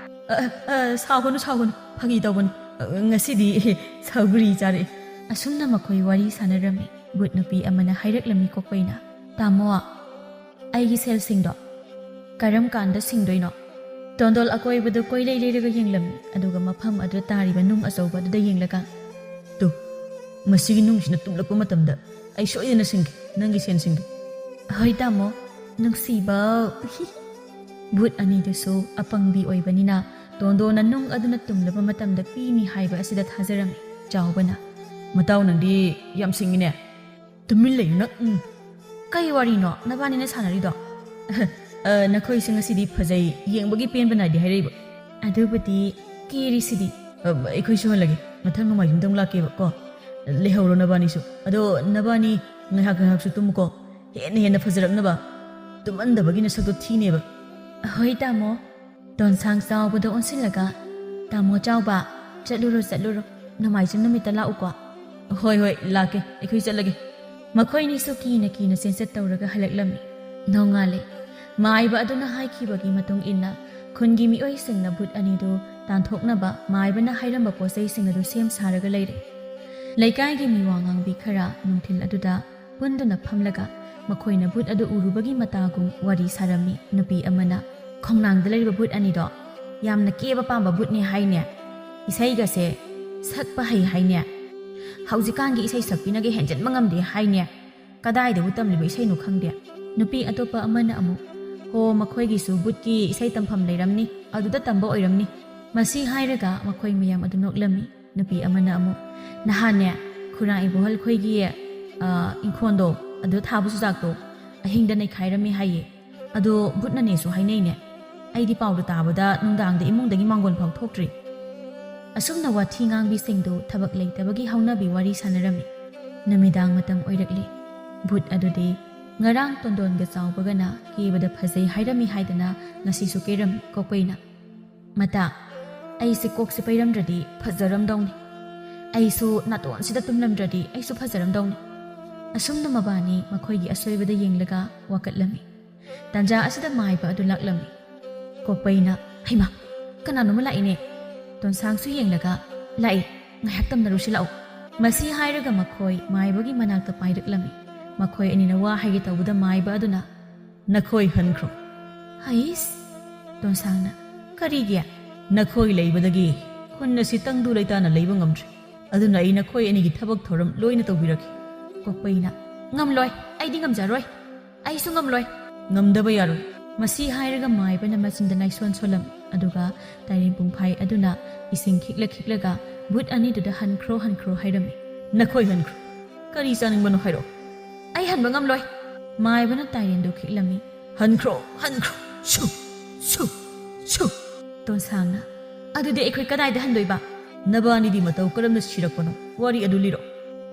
"ꯑ, ꯑ, ꯁꯥꯎꯒꯅꯨ, ꯁꯥꯎꯒꯅꯨ, ꯐꯥꯒꯤ ꯇꯧꯕꯅꯤ꯫ ꯑ, ꯉꯁꯤꯗꯤ ꯁꯧꯒ꯭ꯔꯤ ꯆꯥꯔꯛꯑꯦ꯫" ꯑꯁꯨꯝꯅ ꯃꯈꯣꯏ ꯋꯥꯔꯤ ꯁꯥꯟꯅꯔꯝꯃꯤ꯫ ꯕꯨꯠ ꯅꯨꯄꯤ ꯑꯃꯅ ꯍꯥꯏꯔꯛꯂꯝꯃꯤ ꯀꯣꯛꯄꯩꯅ, "ꯇꯥꯃꯣ, ꯑꯩꯒꯤ ꯁꯦꯜꯁꯤꯡꯗꯣ ꯀꯔꯝ ꯀꯥꯟꯗ ꯁꯤꯡꯗꯣꯏꯅꯣ?" ꯇꯣꯟꯗꯣꯜ ꯑꯀꯣꯏꯕꯗꯨ ꯀꯣꯏꯂꯩ ꯂꯩꯔꯒ ꯌꯦꯡꯂꯝꯃꯤ, ꯑꯗꯨꯒ ꯃꯐꯝ ꯑꯗꯨꯗ ꯇꯥꯔꯤꯕ ꯅꯨꯡ ꯑꯆꯧꯕ ꯑꯗꯨꯗ ꯌꯦꯡꯂꯒ, "ꯇꯨ, ꯃꯁꯤꯒꯤ ꯅꯨꯡꯁꯤꯅ ꯇꯨꯝꯂꯛꯄ ꯃꯇꯝꯗ ꯑꯩ ꯁꯣꯏꯗꯅ ꯁꯤꯡꯒꯦ, ꯅꯪꯒꯤ ꯁꯦꯟꯁꯤꯡꯗꯣ꯫" "ꯍꯣꯏ ꯇꯥꯃꯣ, ꯅꯨꯡꯁꯤꯕ꯫" ꯕꯨꯠ ꯑꯅꯤꯗꯨꯁꯨ ꯑꯄꯪꯕꯤ ꯑꯣꯏꯕꯅꯤꯅ ꯇꯣꯟꯗꯣꯅ ꯅꯨꯡ ꯑꯗꯨꯅ ꯇꯨꯝꯂꯕ ꯃꯇꯝꯗ ꯄꯤꯅꯤ ꯍꯥꯏꯕ ꯑꯁꯤꯗ ꯊꯥꯖꯔꯝꯃꯤ꯫ ꯆꯥꯎꯕꯅ, "ꯃꯇꯥꯎ, ꯅꯪꯗꯤ ꯌꯥꯝ ꯁꯤꯡꯉꯤꯅꯦ꯫ ꯇꯨꯃꯤꯟ ꯂꯩꯌꯨ ꯅꯪ, ꯎꯝ꯫" "ꯀꯩ ꯋꯥꯔꯤꯅꯣ ꯅꯕꯥꯅꯤꯅ ꯁꯥꯟꯅꯔꯤꯗꯣ?" "ꯑ, ꯅꯈꯣꯏꯁꯦ ꯉꯁꯤꯗꯤ ꯐꯖꯩ, ꯌꯦꯡꯕꯒꯤ ꯄꯦꯟꯕ ꯅꯥꯏꯗꯦ ꯍꯥꯏꯔꯛꯏꯕ꯫" "ꯑꯗꯨꯕꯨꯗꯤ ꯀꯦꯔꯤꯁꯤꯗꯤ꯫" "ꯑ, ꯑꯩꯈꯣꯏ ꯁꯨꯍꯜꯂꯒꯦ, ꯃꯊꯪ ꯅꯣꯡꯃꯥꯏꯖꯤꯡꯗ ꯑꯃꯨꯛ ꯂꯥꯛꯀꯦꯕ ꯀꯣ꯫ ꯂꯩꯍꯧꯔꯣ ꯅꯕꯥꯅꯤꯁꯨ꯫ ꯑꯗꯣ ꯅꯕꯥꯅꯤ ꯉꯥꯏꯍꯥꯛ ꯉꯥꯏꯍꯥꯛꯁꯨ ꯇꯨꯝꯃꯨꯀꯣ, ꯍꯦꯟꯅ ꯍꯦꯟꯅ ꯐꯖꯔꯛꯅꯕ꯫ ꯇꯨꯝꯃꯟꯗꯕꯒꯤ ꯅꯁꯛꯇꯣ ꯊꯤꯅꯦꯕ꯫" "ꯍꯣꯏ ꯇꯥꯃꯣ꯫" ꯇꯣꯟꯁꯥꯡ ꯆꯥꯎꯕꯗ ꯑꯣꯟꯁꯤꯜꯂꯒ, "ꯇꯥꯃꯣ ꯆꯥꯎꯕ, ꯆꯠꯂꯨꯔꯣ, ꯆꯠꯂꯨꯔꯣ꯫ ꯅꯣꯡꯃꯥꯏꯖꯤꯡ ꯅꯨꯃꯤꯠꯇ ꯂꯥꯛꯎꯀꯣ꯫" "ꯍꯣꯏ, ꯍꯣꯏ, ꯂꯥꯛꯀꯦ, ꯑꯩꯈꯣꯏ ꯆꯠꯂꯒꯦ꯫" ꯃꯈꯣꯏꯅꯤꯁꯨ ꯀꯤꯅ ꯀꯤꯅ ꯆꯦꯟꯆꯠ ꯇꯧꯔꯒ ꯍꯜꯂꯛꯂꯝꯃꯤ꯫ ꯅꯣꯡꯉꯥꯜꯂꯦ꯫ ꯃꯥꯏꯕ ꯑꯗꯨꯅ ꯍꯥꯏꯈꯤꯕꯒꯤ ꯃꯇꯨꯡ ꯏꯟꯅ ꯈꯨꯟꯒꯤ ꯃꯤꯑꯣꯏꯁꯤꯡꯅ ꯕꯨꯠ ꯑꯅꯤꯗꯨ ꯇꯥꯟꯊꯣꯛꯅꯕ ꯃꯥꯏꯕꯅ ꯍꯥꯏꯔꯝꯕ ꯄꯣꯠꯆꯩꯁꯤꯡ ꯑꯗꯨ ꯁꯦꯝ ꯁꯥꯔꯒ ꯂꯩꯔꯦ꯫ ꯂꯩꯀꯥꯏꯒꯤ ꯃꯤꯋꯥ ꯉꯥꯡꯕꯤ ꯈꯔ ꯅꯨꯡꯊꯤꯜ ꯑꯗꯨꯗ ꯄꯨꯟꯗꯨꯅ ꯐꯝꯂꯒ ꯃꯈꯣꯏꯅ ꯕꯨꯠ ꯑꯗꯨ ꯎꯔꯨꯕꯒꯤ ꯃꯇꯥꯒꯨꯝ ꯋꯥꯔꯤ ꯁꯥꯔꯝꯃꯤ꯫ ꯅꯨꯄꯤ ꯑꯃꯅ, "ꯈꯣꯡꯅꯥꯡꯗ ꯂꯩꯔꯤꯕ ꯕꯨꯠ ꯑꯅꯤꯗꯣ ꯌꯥꯝꯅ ꯀꯦꯕ ꯄꯥꯝꯕ ꯕꯨꯠꯅꯦ ꯍꯥꯏꯅꯦ꯫ ꯏꯁꯩꯒꯁꯦ ꯁꯛꯄ ꯍꯩ ꯍꯥꯏꯅꯦ꯫ ꯍꯧꯖꯤꯛꯀꯥꯟꯒꯤ ꯏꯁꯩ ꯁꯛꯄꯤꯅꯒ ꯍꯦꯟꯖꯟꯕ ꯉꯝꯗꯦ ꯍꯥꯏꯅꯦ꯫ ꯀꯗꯥꯏꯗꯕꯨ ꯇꯝꯂꯤꯕ ꯏꯁꯩꯅꯣ ꯈꯪꯗꯦ꯫" ꯅꯨꯄꯤ ꯑꯇꯣꯞꯄ ꯑꯃꯅ ꯑꯃꯨꯛ, "ꯍꯣ, ꯃꯈꯣꯏꯒꯤꯁꯨ ꯕꯨꯠꯀꯤ ꯏꯁꯩ ꯇꯝꯐꯝ ꯂꯩꯔꯝꯅꯤ, ꯑꯗꯨꯗ ꯇꯝꯕ ꯑꯣꯏꯔꯝꯅꯤ꯫" ꯃꯁꯤ ꯍꯥꯏꯔꯒ ꯃꯈꯣꯏ ꯃꯌꯥꯝ ꯑꯗꯨ ꯅꯣꯛꯂꯝꯃꯤ꯫ ꯅꯨꯄꯤ ꯑꯃꯅ ꯑꯃꯨꯛ, "ꯅꯍꯥꯟꯅꯦ, ꯈꯨꯔꯥ ꯏꯕꯣꯍꯜ ꯈꯣꯏꯒꯤ, ꯑ, ꯏꯪꯈꯣꯜꯗꯣ, ꯑꯗꯨ ꯊꯥꯕ ꯆꯨꯖꯥꯛꯇꯣ ꯑꯍꯤꯡꯗ ꯅꯩꯈꯥꯏꯔꯝꯃꯤ ꯍꯥꯏꯌꯦ꯫ ꯑꯗꯣ ꯕꯨꯠꯅꯅꯦꯁꯨ ꯍꯥꯏꯅꯩꯅꯦ꯫ ꯑꯩꯗꯤ ꯄꯥꯎꯗ ꯇꯥꯕꯗ ꯅꯨꯡꯗꯥꯡꯗ ꯏꯃꯨꯡꯗꯒꯤ ꯃꯥꯡꯒꯣꯜ ꯐꯥꯎ ꯊꯣꯛꯇ꯭ꯔꯤ꯫" ꯑꯁꯨꯝꯅ ꯋꯥꯊꯤ ꯉꯥꯡꯕꯤꯁꯤꯡꯗꯨ ꯊꯕꯛ ꯂꯩꯇꯕꯒꯤ ꯍꯧꯅꯕꯤ ꯋꯥꯔꯤ ꯁꯥꯟꯅꯔꯝꯃꯤ꯫ ꯅꯨꯃꯤꯗꯥꯡ ꯃꯇꯝ ꯑꯣꯏꯔꯛꯂꯤ꯫ ꯕꯨꯠ ꯑꯗꯨꯗꯤ ꯉꯔꯥꯡ ꯇꯣꯟꯗꯣꯟꯒ ꯆꯥꯎꯕꯒꯅ ꯀꯦꯕꯗ ꯐꯖꯩ ꯍꯥꯏꯔꯝꯃꯤ ꯍꯥꯏꯗꯅ ꯉꯁꯤꯁꯨ ꯀꯦꯔꯝꯃꯤ꯫ ꯀꯣꯛꯄꯩꯅ, "ꯃꯇꯥ, ꯑꯩꯁꯦ ꯀꯣꯛꯁꯦ ꯄꯩꯔꯝꯗ꯭ꯔꯗꯤ ꯐꯖꯔꯝꯗꯧꯅꯤ꯫ ꯑꯩꯁꯨ ꯅꯥꯇꯣꯟꯁꯤꯗ ꯇꯨꯝꯂꯝꯗ꯭ꯔꯗꯤ ꯑꯩꯁꯨ ꯐꯖꯔꯝꯗꯧꯅꯤ꯫" ꯑꯁꯨꯝꯅ ꯃꯕꯥꯅꯤ ꯃꯈꯣꯏꯒꯤ ꯑꯁꯣꯏꯕꯗ ꯌꯦꯡꯂꯒ ꯋꯥꯀꯠꯂꯝꯃꯤ꯫ ꯇꯥꯟꯖꯥ ꯑꯁꯤꯗ ꯃꯥꯏꯕ ꯑꯗꯨ ꯂꯥꯛꯂꯝꯃꯤ꯫ ꯀꯣꯛꯄꯩꯅ, "ꯍꯩꯃꯥ, "ꯀꯅꯥꯅꯣꯝꯃ ꯂꯥꯛꯏꯅꯦ꯫" ꯇꯣꯟꯁꯥꯡꯁꯨ ꯌꯦꯡꯂꯒ, "ꯂꯥꯛꯏ, ꯉꯥꯏꯍꯥꯛ ꯇꯝꯅꯔꯨꯁꯤ ꯂꯥꯛꯑꯣ꯫" ꯃꯁꯤ ꯍꯥꯏꯔꯒ ꯃꯈꯣꯏ ꯃꯥꯏꯕꯒꯤ ꯃꯅꯥꯛꯇ ꯄꯥꯏꯔꯛꯂꯝꯃꯤ꯫ ꯃꯈꯣꯏ ꯑꯅꯤꯅ ꯋꯥ ꯍꯥꯏꯒꯦ ꯇꯧꯕꯗ ꯃꯥꯏꯕ ꯑꯗꯨꯅ, "ꯅꯈꯣꯏ ꯍꯟꯈ꯭ꯔꯣ꯫" "ꯍꯩꯁ!" ꯇꯣꯟꯁꯥꯡꯅ, "ꯀꯔꯤꯒꯤ?" "ꯅꯈꯣꯏ ꯂꯩꯕꯗꯒꯤ ꯈꯨꯟ ꯑꯁꯤ ꯇꯪꯗꯨ ꯂꯩꯇꯥꯅ ꯂꯩꯕ ꯉꯝꯗ꯭ꯔꯦ꯫ ꯑꯗꯨꯅ ꯑꯩ ꯅꯈꯣꯏ ꯑꯅꯤꯒꯤ ꯊꯕꯛ ꯊꯧꯔꯝ ꯂꯣꯏꯅ ꯇꯧꯕꯤꯔꯛꯀꯦ꯫" ꯀꯣꯛꯄꯩꯅ, "ꯉꯝꯂꯣꯏ, ꯑꯩꯗꯤ ꯉꯝꯖꯔꯣꯏ꯫ ꯑꯩꯁꯨ ꯉꯝꯂꯣꯏ꯫" "ꯉꯝꯗꯕ ꯌꯥꯔꯣꯏ꯫" ꯃꯁꯤ ꯍꯥꯏꯔꯒ ꯃꯥꯏꯕꯅ ꯃꯆꯤꯟꯗ ꯂꯥꯏꯁꯣꯟ ꯁꯣꯜꯂꯝꯃꯤ꯫ ꯑꯗꯨꯒ ꯇꯥꯏꯔꯦꯟ ꯄꯨꯡꯐꯥꯏ ꯑꯗꯨꯅ ꯏꯁꯤꯡ ꯈꯤꯛꯂ ꯈꯤꯛꯂꯒ ꯚꯨꯠ ꯑꯅꯤꯗꯨꯗ "ꯍꯟꯈ꯭ꯔꯣ, ꯍꯟꯈ꯭ꯔꯣ" ꯍꯥꯏꯔꯝꯃꯤ꯫ "ꯅꯈꯣꯏ ꯍꯟꯈ꯭ꯔꯣ꯫ ꯀꯔꯤ ꯆꯥꯅꯤꯡꯕꯅꯣ ꯍꯥꯏꯔꯛꯑꯣ꯫" "ꯑꯩ ꯍꯟꯕ ꯉꯝꯂꯣꯏ꯫" ꯃꯥꯏꯕꯅ ꯇꯥꯏꯔꯦꯟꯗꯨ ꯈꯤꯛꯂꯝꯃꯤ꯫ "ꯍꯟꯈ꯭ꯔꯣ, ꯍꯟꯈ꯭ꯔꯣ꯫ ꯁꯨ, ꯁꯨ, ꯁꯨ꯫" ꯇꯣꯟꯁꯥꯡꯅ, "ꯑꯗꯨꯗꯤ ꯑꯩꯈꯣꯏ ꯀꯗꯥꯏꯗ ꯍꯟꯗꯣꯏꯕ?" "ꯅꯕꯥꯅꯤꯗꯤ ꯃꯇꯧ ꯀꯔꯝꯅ ꯁꯤꯔꯛꯄꯅꯣ? ꯋꯥꯔꯤ ꯑꯗꯨ ꯂꯤꯔꯣ꯫"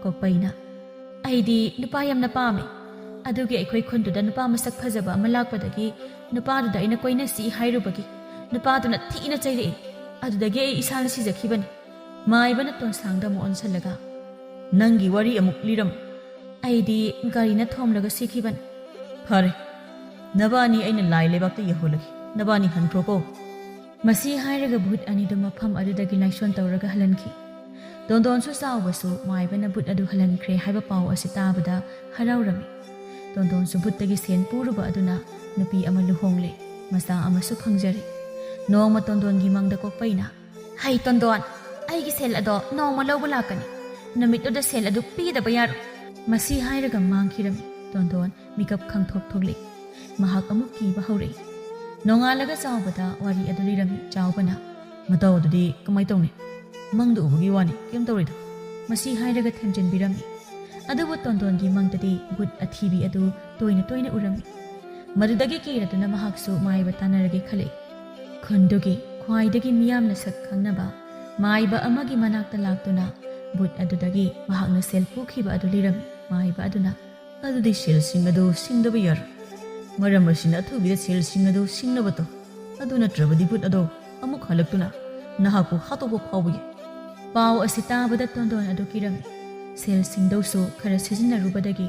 ꯀꯣꯛꯄꯩꯅ, "ꯑꯩꯗꯤ ꯅꯨꯄꯥ ꯌꯥꯝꯅ ꯄꯥꯝꯃꯤ꯫ ꯑꯗꯨꯒꯤ ꯑꯩꯈꯣꯏ ꯈꯨꯟꯗꯨꯗ ꯅꯨꯄꯥ ꯃꯁꯛ ꯐꯖꯕ ꯑꯃ ꯂꯥꯛꯄꯗꯒꯤ ꯅꯨꯄꯥꯗꯨꯗ ꯑꯩꯅ ꯀꯣꯏꯅꯁꯤ ꯍꯥꯏꯔꯨꯕꯒꯤ ꯅꯨꯄꯥꯗꯨꯅ ꯊꯤꯅ ꯆꯩꯔꯛꯏ꯫ ꯑꯗꯨꯗꯒꯤ ꯑꯩ ꯏꯁꯥꯅ ꯁꯤꯖꯈꯤꯕꯅꯤ꯫" ꯃꯥꯏꯕꯅ ꯇꯣꯟꯁꯥꯡꯗ ꯑꯃꯨꯛ ꯑꯣꯟꯁꯤꯜꯂꯒ, "ꯅꯪꯒꯤ ꯋꯥꯔꯤ ꯑꯃꯨꯛ ꯂꯤꯔꯝꯃꯨ꯫" "ꯑꯩꯗꯤ ꯒꯥꯔꯤꯅ ꯊꯣꯝꯂꯒ ꯁꯤꯈꯤꯕꯅꯤ꯫" "ꯐꯔꯦ, ꯅꯕꯥꯅꯤ ꯑꯩꯅ ꯂꯥꯏ ꯂꯩꯕꯥꯛꯇ ꯌꯧꯍꯜꯂꯒꯦ꯫ ꯅꯕꯥꯅꯤ ꯍꯟꯈ꯭ꯔꯣꯀꯣ꯫" ꯃꯁꯤ ꯍꯥꯏꯔꯒ ꯚꯨꯠ ꯑꯅꯤꯗꯨ ꯃꯐꯝ ꯑꯗꯨꯗꯒꯤ ꯂꯥꯏꯁꯣꯟ ꯇꯧꯔꯒ ꯍꯜꯍꯟꯈꯤ꯫ ꯇꯣꯟꯗꯣꯟꯁꯨ ꯆꯥꯎꯕꯁꯨ ꯃꯥꯏꯕꯅ ꯚꯨꯠ ꯑꯗꯨ ꯍꯜꯍꯟꯈ꯭ꯔꯦ ꯍꯥꯏꯕ ꯄꯥꯎ ꯑꯁꯤ ꯇꯥꯕꯗ ꯍꯔꯥꯎꯔꯝꯃꯤ꯫ ꯇꯣꯟꯗꯣꯟꯁꯨ ꯚꯨꯠꯇꯒꯤ ꯁꯦꯟ ꯄꯨꯔꯨꯕ ꯑꯗꯨꯅ ꯅꯨꯄꯤ ꯑꯃ ꯂꯨꯍꯣꯡꯂꯦ, ꯃꯆꯥ ꯑꯃꯁꯨ ꯐꯪꯖꯔꯦ꯫ ꯅꯣꯡꯃ ꯇꯣꯟꯗꯣꯟꯒꯤ ꯃꯪꯗ ꯀꯣꯛꯄꯩꯅ, "ꯍꯩ ꯇꯣꯟꯗꯣꯟ, ꯑꯩꯒꯤ ꯁꯦꯜ ꯑꯗꯣ ꯅꯣꯡꯃ ꯂꯧꯕ ꯂꯥꯛꯀꯅꯤ꯫ ꯅꯨꯃꯤꯠꯇꯨꯗ ꯁꯦꯜ ꯑꯗꯨ ꯄꯤꯗꯕ ꯌꯥꯔꯣꯏ꯫" ꯃꯁꯤ ꯍꯥꯏꯔꯒ ꯃꯥꯡꯈꯤꯔꯝꯃꯤ꯫ ꯇꯣꯟꯗꯣꯟ ꯃꯤꯀꯞ ꯈꯪꯊꯣꯛ ꯊꯣꯛꯂꯛꯏ꯫ ꯃꯍꯥꯛ ꯑꯃꯨꯛ ꯀꯤꯕ ꯍꯧꯔꯛꯏ꯫ ꯅꯣꯡꯉꯥꯜꯂꯒ ꯆꯥꯎꯕꯗ ꯋꯥꯔꯤ ꯑꯗꯨ ꯂꯤꯔꯝꯃꯤ꯫ ꯆꯥꯎꯕꯅ, "ꯃꯇꯧ ꯑꯗꯨꯗꯤ ꯀꯃꯥꯏ ꯇꯧꯅꯤ? ꯃꯪꯗ ꯎꯕꯒꯤ ꯋꯥꯅꯤ, ꯀꯩꯝ ꯇꯧꯔꯣꯏꯗ꯫" ꯃꯁꯤ ꯍꯥꯏꯔꯒ ꯊꯦꯝꯖꯤꯟꯕꯤꯔꯝꯃꯤ꯫ ꯑꯗꯨꯕꯨ ꯇꯣꯟꯗꯣꯟꯒꯤ ꯃꯪꯗꯗꯤ ꯚꯨꯠ ꯑꯊꯤꯕꯤ ꯑꯗꯨ ꯇꯣꯏꯅ ꯇꯣꯏꯅ ꯎꯔꯝꯃꯤ꯫ ꯃꯗꯨꯗꯒꯤ ꯀꯤꯔꯗꯨꯅ ꯃꯍꯥꯛꯁꯨ ꯃꯥꯏꯕ ꯇꯥꯟꯅꯔꯒꯦ ꯈꯜꯂꯛꯏ꯫ ꯈꯨꯟꯗꯨꯒꯤ ꯈ꯭ꯋꯥꯏꯗꯒꯤ ꯃꯤꯌꯥꯝꯅ ꯁꯛ ꯈꯪꯅꯕ ꯃꯥꯏꯕ ꯑꯃꯒꯤ ꯃꯅꯥꯛꯇ ꯂꯥꯛꯇꯨꯅ ꯚꯨꯠ ꯑꯗꯨꯗꯒꯤ ꯃꯍꯥꯛꯅ ꯁꯦꯜ ꯄꯨꯈꯤꯕ ꯑꯗꯨ ꯂꯤꯔꯝꯃꯤ꯫ ꯃꯥꯏꯕ ꯑꯗꯨꯅ, "ꯑꯗꯨꯗꯤ ꯁꯦꯜꯁꯤꯡ ꯑꯗꯨ ꯁꯤꯡꯗꯕ ꯌꯥꯔꯣꯏ꯫ ꯃꯔꯝ ꯑꯁꯤꯅ ꯑꯊꯨꯕꯤꯗ ꯁꯦꯜꯁꯤꯡ ꯑꯗꯨ ꯁꯤꯡꯅꯕ ꯇꯧ꯫ ꯑꯗꯨ ꯅꯠꯇ꯭ꯔꯕꯗꯤ ꯚꯨꯠ ꯑꯗꯣ ꯑꯃꯨꯛ ꯍꯜꯂꯛꯇꯨꯅ ꯅꯍꯥꯛꯄꯨ ꯍꯥꯠꯇꯣꯛꯄ ꯐꯥꯎꯕ ꯌꯥꯏ꯫" ꯄꯥꯎ ꯑꯁꯤ ꯇꯥꯕꯗ ꯇꯣꯟꯗꯣꯟ ꯑꯗꯨ ꯀꯤꯔꯝꯃꯤ꯫ ꯁꯦꯜ ꯁꯤꯡꯗꯧꯁꯨ ꯈꯔ ꯁꯤꯖꯤꯟꯅꯔꯨꯕꯗꯒꯤ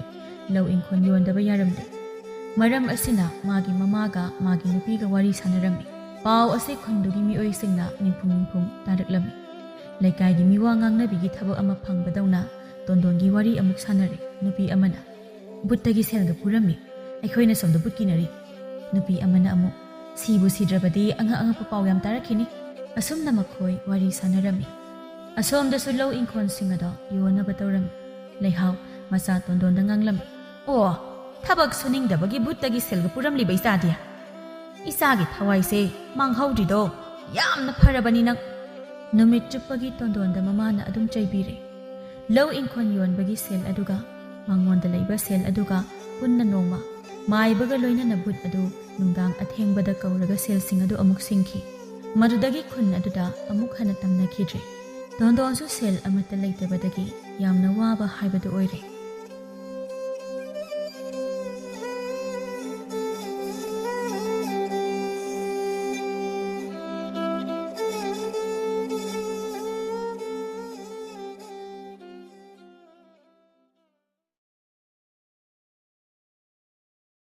ꯂꯧ ꯏꯪꯈꯣꯜ ꯌꯣꯟꯗꯕ ꯌꯥꯔꯝꯗꯦ꯫ ꯃꯔꯝ ꯑꯁꯤꯅ ꯃꯥꯒꯤ ꯃꯃꯥꯒ ꯃꯥꯒꯤ ꯅꯨꯄꯤꯒ ꯋꯥꯔꯤ ꯁꯥꯟꯅꯔꯝꯃꯤ꯫ ꯄꯥꯎ ꯑꯁꯤ ꯈꯨꯟꯗꯨꯒꯤ ꯃꯤꯑꯣꯏꯁꯤꯡꯅ ꯅꯤꯡꯐꯨꯡ ꯅꯤꯡꯐꯨꯡ ꯇꯥꯔꯛꯂꯝꯃꯤ꯫ ꯂꯩꯀꯥꯏꯒꯤ ꯃꯤꯋꯥ ꯉꯥꯡꯅꯕꯤꯒꯤ ꯊꯕꯛ ꯑꯃ ꯐꯪꯕꯗꯧꯅ ꯇꯣꯟꯗꯣꯟꯒꯤ ꯋꯥꯔꯤ ꯑꯃꯨꯛ ꯁꯥꯟꯅꯔꯦ ꯅꯨꯄꯤ ꯑꯃꯅ꯫ "ꯕꯨꯠꯇꯒꯤ ꯁꯦꯜꯒ ꯄꯨꯔꯝꯃꯤ, ꯑꯩꯈꯣꯏꯅ ꯁꯣꯝꯗ ꯕꯨꯠ ꯀꯤꯅꯔꯤ꯫" ꯅꯨꯄꯤ ꯑꯃꯅ ꯑꯃꯨꯛ, "ꯁꯤꯕꯨ ꯁꯤꯗ꯭ꯔꯕꯗꯤ ꯑꯉꯛ ꯑꯉꯛꯄ ꯄꯥꯎ ꯌꯥꯝ ꯇꯥꯔꯛꯈꯤꯅꯤ꯫" ꯑꯁꯨꯝꯅ ꯃꯈꯣꯏ ꯋꯥꯔꯤ ꯁꯥꯟꯅꯔꯝꯃꯤ꯫ ꯑꯁꯣꯝꯗꯁꯨ ꯂꯧ ꯏꯪꯈꯣꯜꯁꯤꯡ ꯑꯗꯣ ꯌꯣꯟꯅꯕ ꯇꯧꯔꯝꯃꯤ꯫ ꯂꯩꯍꯥꯎ ꯃꯆꯥ ꯇꯣꯟꯗꯣꯟꯗ ꯉꯥꯡꯂꯝꯃꯤ, "ꯑꯣ, ꯊꯕꯛ ꯁꯨꯅꯤꯡꯗꯕꯒꯤ ꯕꯨꯠꯇꯒꯤ ꯁꯦꯜꯒ ꯄꯨꯔꯝꯂꯤꯕ ꯏꯆꯥꯗꯤ? ꯏꯆꯥꯒꯤ ꯊꯋꯥꯏꯁꯦ ꯃꯥꯡꯍꯧꯗ꯭ꯔꯤꯗꯣ ꯌꯥꯝꯅ ꯐꯔꯕꯅꯤ ꯅꯪ꯫" ꯅꯨꯃꯤꯠ ꯆꯨꯞꯄꯒꯤ ꯇꯣꯟꯗꯣꯟꯗ ꯃꯃꯥꯅ ꯑꯗꯨꯝ ꯆꯩꯕꯤꯔꯦ꯫ ꯂꯧ ꯏꯪꯈꯣꯜ ꯌꯣꯟꯕꯒꯤ ꯁꯦꯜ ꯑꯗꯨꯒ ꯃꯉꯣꯟꯗ ꯂꯩꯕ ꯁꯦꯜ ꯑꯗꯨꯒ ꯄꯨꯟꯅ ꯅꯣꯡꯃ ꯃꯥꯏꯕꯒ ꯂꯣꯏꯅꯅ ꯕꯨꯠ ꯑꯗꯨ ꯅꯨꯡꯗꯥꯡ ꯑꯊꯦꯡꯕꯗ ꯀꯧꯔꯒ ꯁꯦꯜꯁꯤꯡ ꯑꯗꯨ ꯑꯃꯨꯛ ꯁꯤꯡꯈꯤ꯫ ꯃꯗꯨꯗꯒꯤ ꯈꯨꯟ ꯑꯗꯨꯗ ꯑꯃꯨꯛ ꯍꯟꯅ ꯇꯝꯅꯈꯤꯗ꯭ꯔꯦ꯫ ꯇꯣꯟꯗꯣꯟꯁꯨ ꯁꯦꯜ ꯑꯃꯠꯇ ꯂꯩꯇꯕꯗꯒꯤ ꯌꯥꯝꯅ ꯋꯥꯕ ꯍꯥꯏꯕꯗꯨ ꯑꯣꯏꯔꯦ꯫